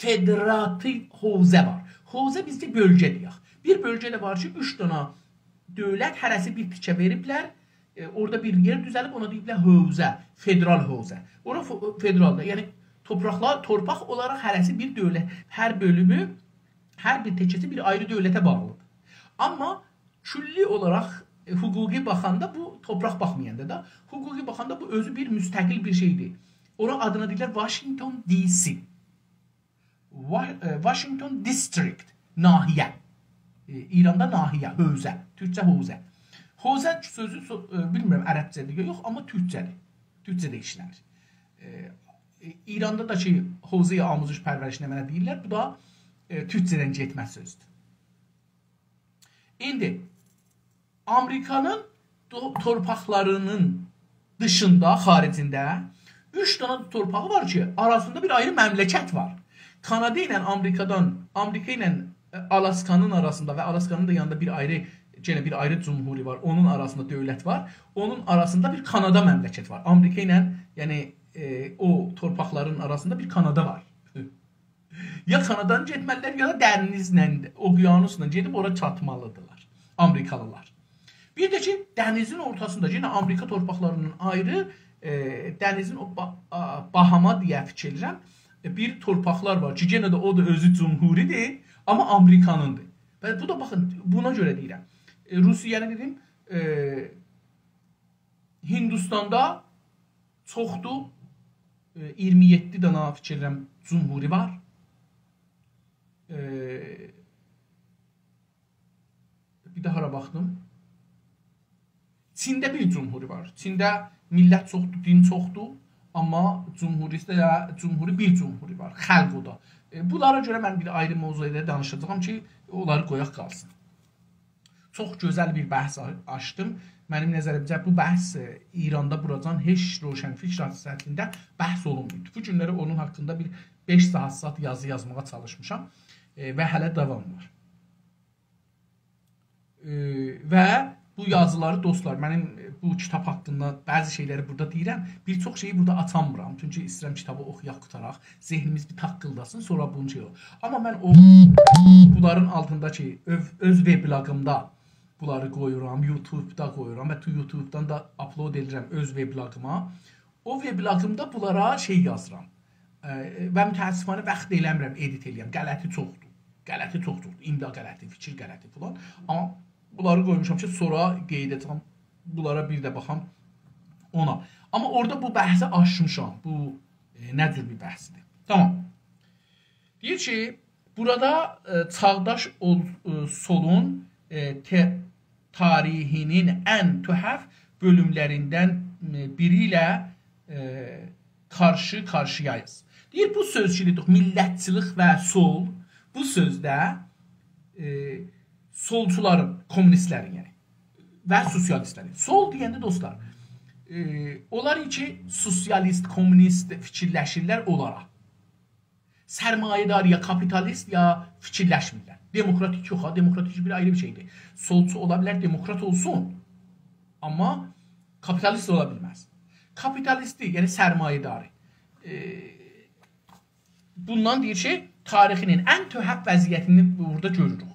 فدراتیو حوزه وار. حوزه بیزده بؤلگه دئیک. بیر بؤلگه ده وار کی، اوچ دنه دؤولت هره‌سی بیر تیکه وئریبلر. ائ، اورادا بیر یئر دوزلیب، اونا دئییبلر حوزه، فدرال حوزه. اورا ف-، فدرالدا، یعنی تورپاقلار، تورپاق اولاراق هره‌سی بیر دؤولت، هر بؤلومو، هر بیر تیکه‌سی بیر آیری دؤولته باغلیدیر. آمما کلی اولاراق، ائ، حقوقی باخاندا بو، تورپاق باخمایاندا دا، حقوقی باخاندا بو اؤزو بیر مستقل بیر شئیدیر. اورا آدینا دئییرلر واشینگتون دی سی. وا-، ائ، واشینگتون دیستریکت، ناحیه. ائ، ایراندا ناحیه، حوزه. تورکجه حوزه. حوزه سؤزو سو-، ائ، بیلمیرم عربجه‌دیر یا یوخ، آمما تورکجه‌دیر. تورکجه‌ده ایشله‌نیر. ائ، ائ، ایراندا دا کی، حوزه‌ی آموزش پرورش نمنه دئییرلر، بو دا، ائ، تورکجه‌دن گئتمه سؤزدور. ایندی آمریکانین تو-، تورپاقلارینین دیشیندا، خاریجینده اوچ دنه تورپاغی وار کی، آراسیندا بیر آیری مملکت وار. کانادا ایله آمریکادان، آمریکا ایله، ائ، آلاسکانین آراسیندا و آلاسکانین دا یانیندا بیر آیری، یئنه بیر آیری جمهوری وار. اونون آراسیندا دؤولت وار. اونون آراسیندا بیر کانادا مملکت وار. آمریکا ایله، یعنی، ائ، او تورپاقلارین آراسیندا بیر کانادا وار. یا کانادادان گئتمه‌لیدیرلر، یا دا دنیزله، اقیانوسلا گئدیب اورا چاتمالیدیرلار آمریکالیلار. بیر ده کی، دنیزین اورتاسیندا، یئنه آمریکا تورپاقلاریندان آیری، ائ، دنیزین او با-، آ، باهاما دئیه فیکیر ائدیرم، ائ، بیر تورپاقلار وار کی، یئنه ده او دا اؤزو جمهوریدیر، آمما آمریکانیندیر. و بو دا، باخین، بونا گؤره دئییرم. ائ، روسیه‌نی دئدیم، ائ، هیندوستاندا چوخدور، ائ، اییرمی یئددی دانا فیکیر ائدیرم جمهوری وار. ائ، بیر ده هارا باخدیم؟ چینده بیر جمهوری وار. چینده میللت چوخدور، دین چوخدور، آمما جمهوری‌ده ده جمهوری، بیر جمهوری وار. خلق او دا. ائ، بونلارا گؤره من بیر آیری موضوعدا دانیشاجاغام کی، اونلاری قویاق قالسین. چوخ گؤزل بیر بحث آ-، آچدیم. منیم نظریمجه بو بحث، ائ، ایراندا بوراجان هئچ روشنفکر سطحینده بحث اولونماییب. بو گونلری اونون حاقیندا بیر بئش ساعات، ساعات یازی یازماغا چالیشمیشام، ائ، و هله داوام وار. ائ، و بو یازیلاری، دوستلار، منیم، ائ، بو کیتاب حاقیندا بعضی شئیلری بورادا دئییرم. بیر چوخ شئیی بورادا آچامیرام. چونکی ایسته‌ییرم کیتابی اوخویاق، قوتاراق. ذهنیمیز بیر تاققیلداسین، سونرا بونو شئی اولور. آمما من او، بونلارین آلتیندا کی، اؤز، اؤز وبلاگیمدا بونلاری قویورام، یوتیوبدا قویورام و تو یوتیوبدان دا آپلود ائدیرم اؤز وبلاگیما. او وبلاگیمدا بونلارا شئی یازیرام. ائ، و متأسفانه واخت ائله‌میرم ادیت ائله‌یم. غلطی چوخدور. غلطی چوخ چوخدور. املا غلطی، فیکیر غلطی فلان. آمما بونلاری قویموشام کی، سونرا قاییداجاغام. بونلارا بیر ده باخام اونا. آمما اورادا بو بحثی آچمیشام. بو، ائ، نه جور بیر بحثدیر؟ تامام. دئییر کی، بورادا، ائ، چاغداش اول-، ائ، سولون، ائ، ته-، تاریخینین ان تحف بؤلوملریندن، ائ، بیری ایله، ائ، قارشی-قارشییاییق. دئییر، بو سؤز کی، دئدیک، میللتچیلیک و سول، بو سؤز ده، ائ، سولچولارین، کومونیستلرین، یعنی، و سوسیالیستلرین. سول دئینده، دوستلار، ائ، اونلار کی، سوسیالیست، کومونیست فیکیرلشیرلر اونلارا. سرمایه‌دار یا کاپیتالیست یا فیکیرلشمیرلر. دموکراتیک یوخ ها، دموکراتیک بیر آیری بیر شئیدیر. سولچو اولا بیلر، دموکرات اولسون، آمما کاپیتالیست اولا بیلمز. کاپیتالیستی، یعنی سرمایه‌داری. ائ، بوندان دئییر کی، تاریخینین ان تحف وضعیتینی بورادا گؤروروک.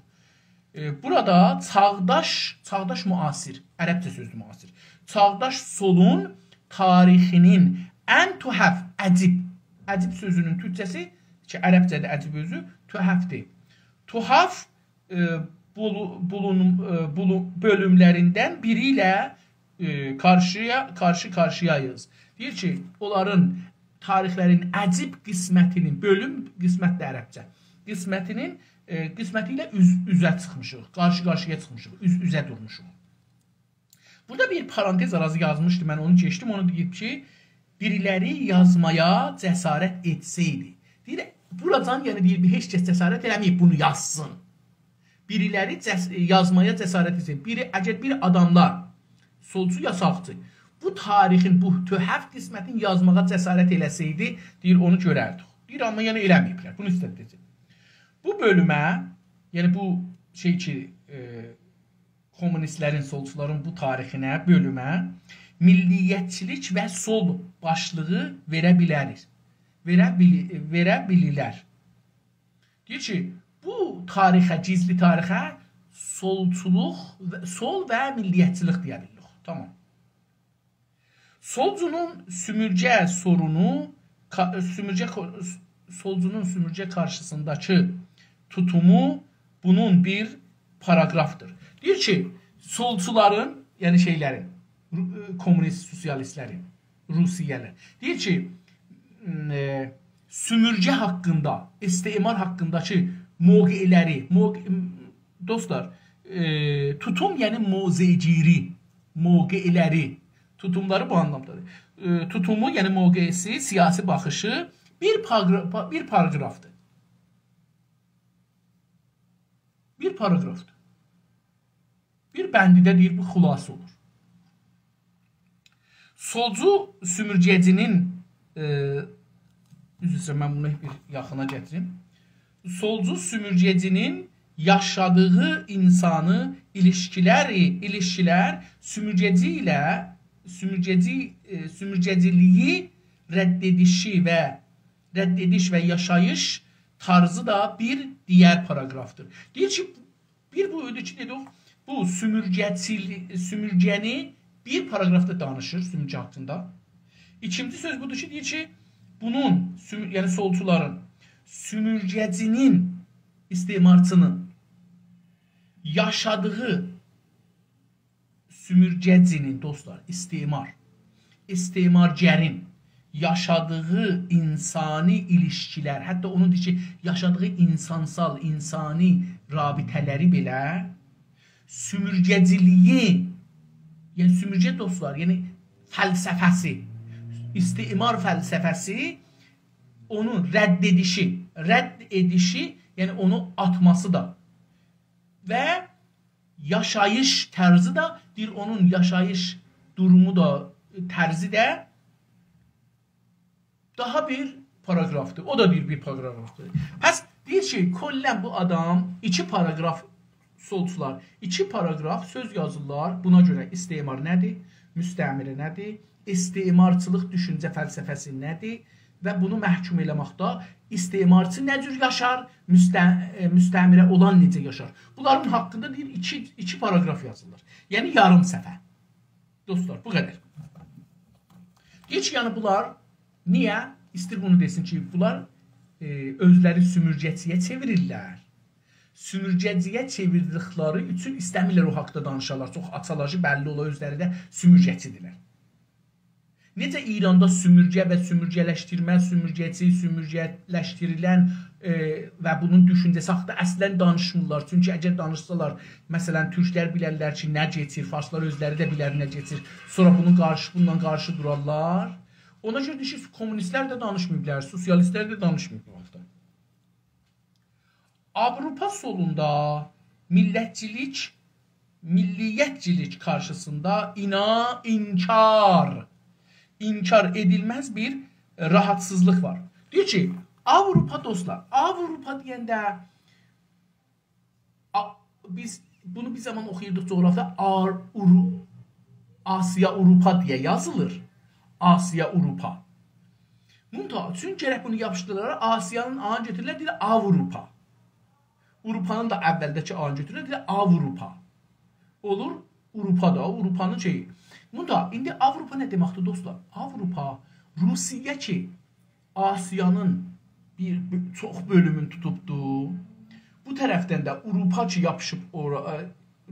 ائ، بورادا چاغداش، چاغداش معاصر، عربجه سؤزدور معاصر. چاغداش سولون تاریخینین ان تحف، عجیب، عجیب سؤزونون تورکجه‌سی کی، عربجه‌ده عجیب اؤزو، تحفدیر. تحف، ائ، بولو-، بولون-، ائ، بولو-، بؤلوملریندن بیری ایله، ائ، قارشییا-، قارشی-قارشییاییق. دئییر کی، اونلارین تاریخلرین عجیب قسمتینین، بؤلوم قسمت ده عربجه، قسمتینین، ائ، قسمتی ایله اوز-اوزه چیخمیشیق، قارشی-قارشییا چیخمیشیق، اوز-اوزه دورموشوق. بورادا بیر پارانتز آراسی یازمیشدی، من اونو کئچدیم، اونو دئییب کی، بیریلری یازمایا جسارت ائتسه‌یدی. دئییر، بوراجان، یعنی دئییر، هئچ کس جسارت ائله‌مه‌ییب بونو یازسین. بیریلری جس-، یازمایا جسارت ائتسه‌یدی. بیری، اگر بیر آداملار، سولچو یا ساغچی، بو تاریخین، بو تحف قسمتینی یازماغا جسارت ائله‌سه‌یدی، دئییر، اونو گؤرردیک. دئییر، آمما یعنی ائله‌مه‌ییبلر. بونو ایسته‌دی دئسین. بو بؤلومه، یعنی بو شئی کی، ائ، کمونیستلرین، سولچولارین بو تاریخینه، بؤلومه میللیتچیلیک و سول باشلیغی وئره بیلریک. وئره بیلی-، وئره بیلیرلر. دئییر کی، بو تاریخه، گیزلی تاریخه سولچولوق و، سول و میللیتچیلیک دئیه بیلیریک. تامام. سولجونون سومورگه سورونو، کا-، سومورگه کو-، سولجونون سومورگه قارشیسینداکی توتومو بونون بیر پاراگرافدیر. دئییر کی، سولچولارین، یعنی شئیلرین، رو-، کمونیست، سوسیالیستلرین، روسیه‌لر. دئییر کی، م، ائ، سومورگه حاقیندا، استعمار حاقینداکی موقعلری، موقع-، م، دوستلار، ائ، توتوم، یعنی موضع‌گیری، موقعلری، توتوملاری بو آنلامدادیر. ائ، توتومو، یعنی موقعسی، سیاسی باخیشی بیر پاگرا-، پا-، بیر پاراگرافدیر. بیر پاراگرافدیر. بیر بندیده دئییر، بو خلاصه اولور. سولجو سومورگه‌جی‌نین، ائ، عذر ایسته‌ییرم، من بونو بیر یاخینا گتیریم. سولجو سومورگه‌جی‌نین یاشادیغی اینسانی ایلیشکیلری، ایلیشکیلر سومورگه‌جی ایله، سومورگه‌جی، ائ، سومورگه‌جیلیگی رد ائدیشی و رد ائدیش و یاشاییش طرزی ده بیر دیگر پاراگرافدیر. دئییر کی، بیر بو ایدی کی، دئدیک، بو سومورگه‌چیلی-، سومورگه‌نی بیر پاراگرافدا دانیشیر، سومورگه حاقیندا. ایکینجی سؤز بودور کی، دئییر کی، بونون، سومور-، یعنی سولچولارین، سومورگه‌جی‌نین، استعمارچی‌نین یاشادیغی سومورگه‌جی‌نین، دوستلار، استعمار، استعمارگرین یاشادیغی اینسانی ایلیشکیلر، حتی اونون دئییر کی، یاشادیغی اینسانسال، اینسانی رابطه‌لری بئله سومورگه‌جیلیگی، یعنی سومورگه، دوستلار، یعنی فلسفه‌سی، استعمار فلسفه‌سی، اونون رد ائدیشی، رد ائدیشی، یعنی اونو آتماسی دا و یاشاییش طرزی ده، دئییر، اونون یاشاییش دورومو دا، طرزی ده داها بیر پاراگرافدیر. او دا دئییر، بیر پاراگرافدیر. پس دئییر کی، کلاً بو آدام ایکی پاراگراف، سولچولار، ایکی پاراگراف سؤز یازیرلار. بونا گؤره استعمار نه‌دیر، مستعمره نه‌دیر، استعمارچیلیق دوشونجه فلسفه‌سی نه‌دیر و بونو محکوم ائله‌مکده استعمارچی نه جور یاشار، مستع-، ائ، مستعمره اولان نئجه یاشار. بونلارین حاقیندا دئییر، ایکی، ایکی پاراگراف یازیلیر. یعنی یاریم صفحه. دوستلار، بو قدر. دئییر کی، یعنی بونلار نییه؟ ایستیر بونو دئسین کی، بونلار، ائ، اؤزلری سومورگه‌چی‌یه چئویریرلر. سومورگه‌چی‌یه چئویردیکلری اوچون ایسته‌میرلر او حاقدا دانیشالار. چوخ آچیلاجی بللی اولا، اؤزلری ده سومورگه‌چی‌دیرلر. نئجه ایراندا سومورگه و سومورگه‌لشدیرمه، سومورگه‌چی، سومورگه‌لشدیریلن، ائ، و بونون دوشونجه‌سی حاقدا اصلاً دانیشمیرلار. چونکی اگر دانیشسالار، مثلاً، تورکلر بیلرلر کی، نه کئچیر، فارسلار اؤزلری ده بیلر نه کئچیر. سونرا بونون قارشی، بونونلا قارشی دورارلار. اونا گؤره دئییر کی، کمونیستلر ده دانیشماییبلار، سوسیالیستلر ده دانیشماییب بو حاقدا. آوروپا سولوندا میللتچیلیک، میللیتچیلیک قارشیسیندا اینا-، انکار، انکار ائدیلمز بیر راحاتسیزلیق وار. دئییر کی، آوروپا، دوستلار، آوروپا دئینده، آ-، بیز بونو بیر زامان اوخویوردوق جغرافیادا، آر-، اورو-، آسیا آوروپا دئیه یازیلیر. آسیا، آوروپا. منتها چون گرک بونو یاپیشدیرالار، آسیانین آنی گؤتورورلر، دئییرلر آوروپا. آوروپانین دا اولده‌کی آنی گؤتورورلر، دئییرلر آوروپا. اولور آوروپا دا، آوروپانین شئیی. منتها ایندی آوروپا نه دئمکدیر، دوستلار؟ آوروپا، روسیه کی، آسیانین بیر بؤ-، چوخ بؤلومونو توتوبدو. بو طرفدن ده آوروپا کی، یاپیشیب اورا، ائ،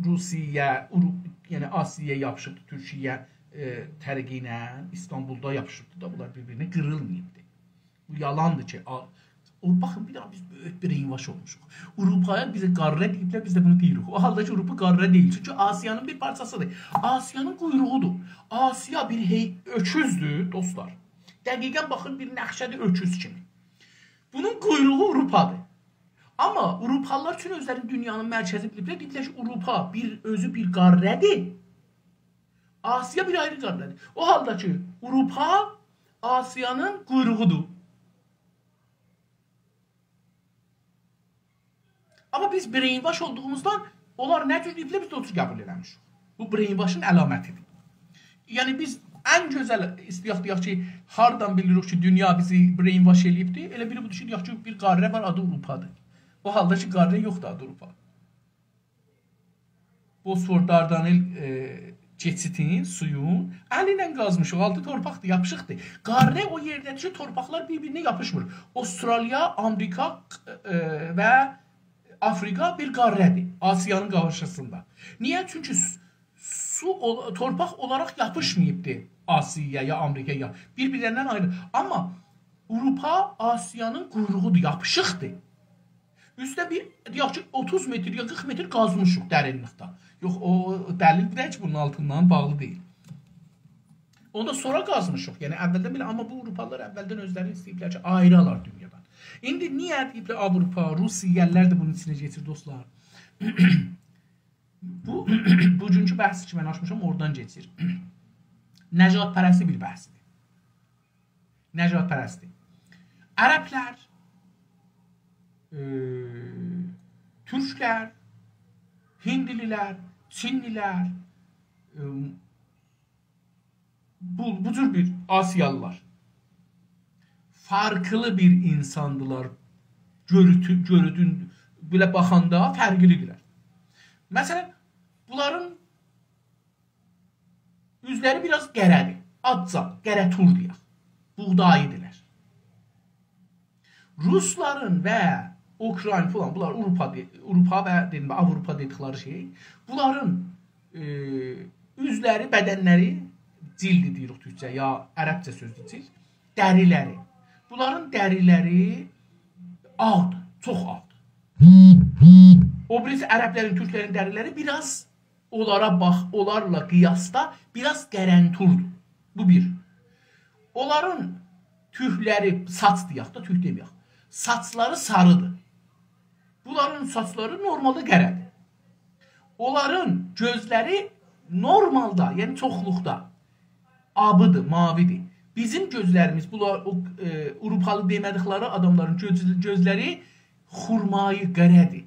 روسیه، اورو-، یعنی آسیایا یاپیشیبدی تورکیه، ائ، طریقی ایله، ایستانبولدا یاپیشیبدی دا، بونلار بیر-بیرینه قیریلماییبدی. بو یالاندیر کی، آ-، او، باخین، بیر داها بیز بؤیوک brainwash اولموشوق. آوروپایا بیزه قاره دئییبلر، بیز ده بونو دئییریک. او حالدا کی، آوروپا قاره دئییل، چونکی آسیانین بیر پارچاسیدیر. آسیانین قویروغودور. آسیا بیر هئی-، اؤکوزدور، دوستلار. دقیقا باخین، بیر نقشه‌دیر اؤکوز کیمی. بونون قویروغو آوروپادیر. آمما آوروپالیلار اوچون اؤزلرینی دونیانین مرکزی بیلیبلر. دئییبلر کی، آوروپا بیر، اؤزو بیر قاره‌دیر. آسیا بیر آیری قاره‌دیر. او حالدا کی، آوروپا آسیانین قویروغودور. آمما بیز brainwash اولدوغوموزدان اونلار نه جور دئییبلر، بیز ده او جور قبول ائله‌میشیک. بو brainwash-ین علامتیدیر. یعنی بیز ان گؤزل ایسته‌یک دئیک کی، هاردان بیلیریک کی، دونیا بیزی brainwash ائله‌ییبدیر؟ ائله بیری بودور کی، دئیک کی، بیر قاره وار، آدی آوروپادیر. او حالدا کی، قاره یوخدور، آدی آوروپا. بوسفور، داردانل، ائ، کئچیدین، سویون الی ایله قازمیشیق. آلتی تورپاقدیر، یاپیشیقدیر. قاره او یئرده‌دیر کی، تورپاقلار بیر-بیرینه یاپیشمیر. استرالیا، آمریکا، ائ، و آفریقا بیر قاره‌دیر آسیانین قارشیسیندا. نییه؟ چونکی س-، سو اول-، تورپاق اولاراق یاپیشماییبدی آسیایا، آمریکایا. بیر-بیرلریندن آیری. آمما آوروپا آسیانین قویروغودور، یاپیشیقدیر. اوسته بیر، دئیک کی، اوتوز متر یا قیرخ متر قازمیشیق درینلیکده. یوخ، او دلیل دئییل کی، بونون آلتیندان باغلی دئییل. اونو دا سونرا قازمیشیق. یعنی اولدن بئله، آمما بو آوروپالیلار اولدن اؤزلرینی ایسته‌ییبلر کی، آییرالار دونیادان. ایندی نییه دئییبلر آوروپا، روسیه‌لیلر ده بونون ایچینه کئچیر، دوستلار؟ بو، بوگونکو بحثی کی، من آچمیشام، اورادان کئچیر. نژادپرستی بیر بحثدیر. نژادپرستی. عربلر، ائ، تورکلر، هیندلیلر، چینلیلر، ائ، بو، بو جور بیر آسیالیلار. فرقلی بیر اینساندیلار. گؤروتو-، گؤروتون، بئله باخاندا فرقلیدیرلر. مثلا، بونلارین اوزلری بیر آز قره‌دیر. آزجا قره‌تور دئیک. بوغدایی‌دیرلر. روسلارین و اوکراین فلان، بونلار آوروپا دئ-، آوروپا و، دئدیم، آوروپا دئدیکلری شئی. بونلارین، ائ، اوزلری، بدنلری، جیلدی دئییریک تورکجه، یا عربجه سؤزدور جیلد، دریلری. بونلارین دریلری آغدیر، چوخ آغدیر. او بیریسی عربلرین، تورکلرین دریلری بیر آز اونلارا باخ-، اونلارلا قیاسدا بیر آز قره‌توردور. بو بیر. اونلارین توکلری، ساچ دئیک ده، توک دئمه‌یک. ساچلاری ساریدیر. بونلارین ساچلاری نورمالدا قره‌دیر. اونلارین گؤزلری نورمالدا، یعنی چوخلوقدا آبیدیر، ماویدیر. بیزیم گؤزلریمیز، بونلار او، ائ، آوروپالی دئمه‌دیکلری آداملارین گؤز-، گؤزلری خورمایی، قره‌دیر.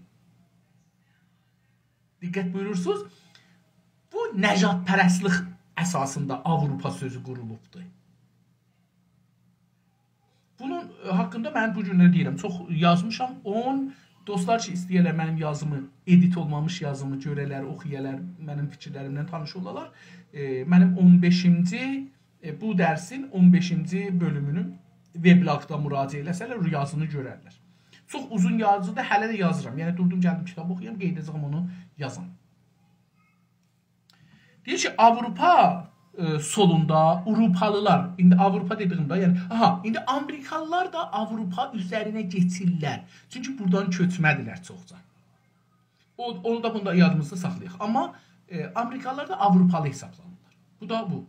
دقت بویورورسونوز، بو نژادپرستلیک اساسیندا آوروپا سؤزو قورولوبدور. بونون، ائ، حاقیندا من بو گونلر دئییرم، چوخ یازمیشام. اون، دوستلار کی، ایسته‌ییرلر منیم یازیمی، ادیت اولمامیش یازیمی گؤره‌لر، اوخویالار، منیم فیکیرلریمله تانیش اولالار. ائ، منیم اون بئشینجی، ائ، بو درسین اون بئشینجی بؤلومونون وبلاگدا مراجعه ائله‌سه‌لر، یازینی گؤررلر. چوخ اوزون یازیدیر، هله ده یازیرام. یعنی دوردوم، گلدیم کیتاب اوخویام، قاییداجاغام اونو یازام. دئییر کی، آوروپا، ائ، سولوندا آوروپالیلار، ایندی آوروپا دئدیییمده، یعنی، آها، ایندی آمریکالیلار دا آوروپا اوزرینه کئچیرلر. چونکی بورادان کؤچمه‌دیلر چوخجا. او، اونو دا، بونو دا یادیمیزدا ساخلایاق. آمما، ائ، آمریکالیلار دا آوروپالی حسابلانیرلار. بو دا بو.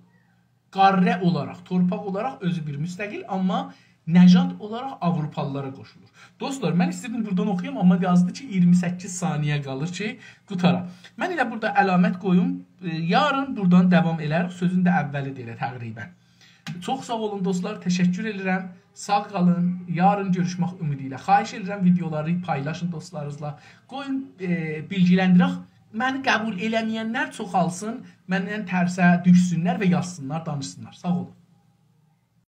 قاره اولاراق، تورپاق اولاراق اؤزو بیر مستقل، آمما نژاد اولاراق آوروپالیلارا قوشولور. دوستلار، من ایسته‌دیم بورادان اوخویام، آمما یازدی کی، اییرمی سککیز ثانیه قالیر کی، قوتارا. من ائله بورادا علامت قویوم، ائ، یارین بورادان داوام ائلریک، سؤزون ده اولیدیر ائله تقریبا. چوخ ساغ اولون دوستلار، تشکر ائدیرم. ساغ قالین، یارین گؤروشمک امیدی ایله. خواهش ائدیرم، ویدئولاری پایلاشین دوستلارینیزلا. قویون، ائ، بیلگیلندیرک. منی قبول ائله‌مه‌ینلر چوخالسین، مندن ترسه دوشسونلر و یازسینلار، دانیشسینلار. ساغ اولون.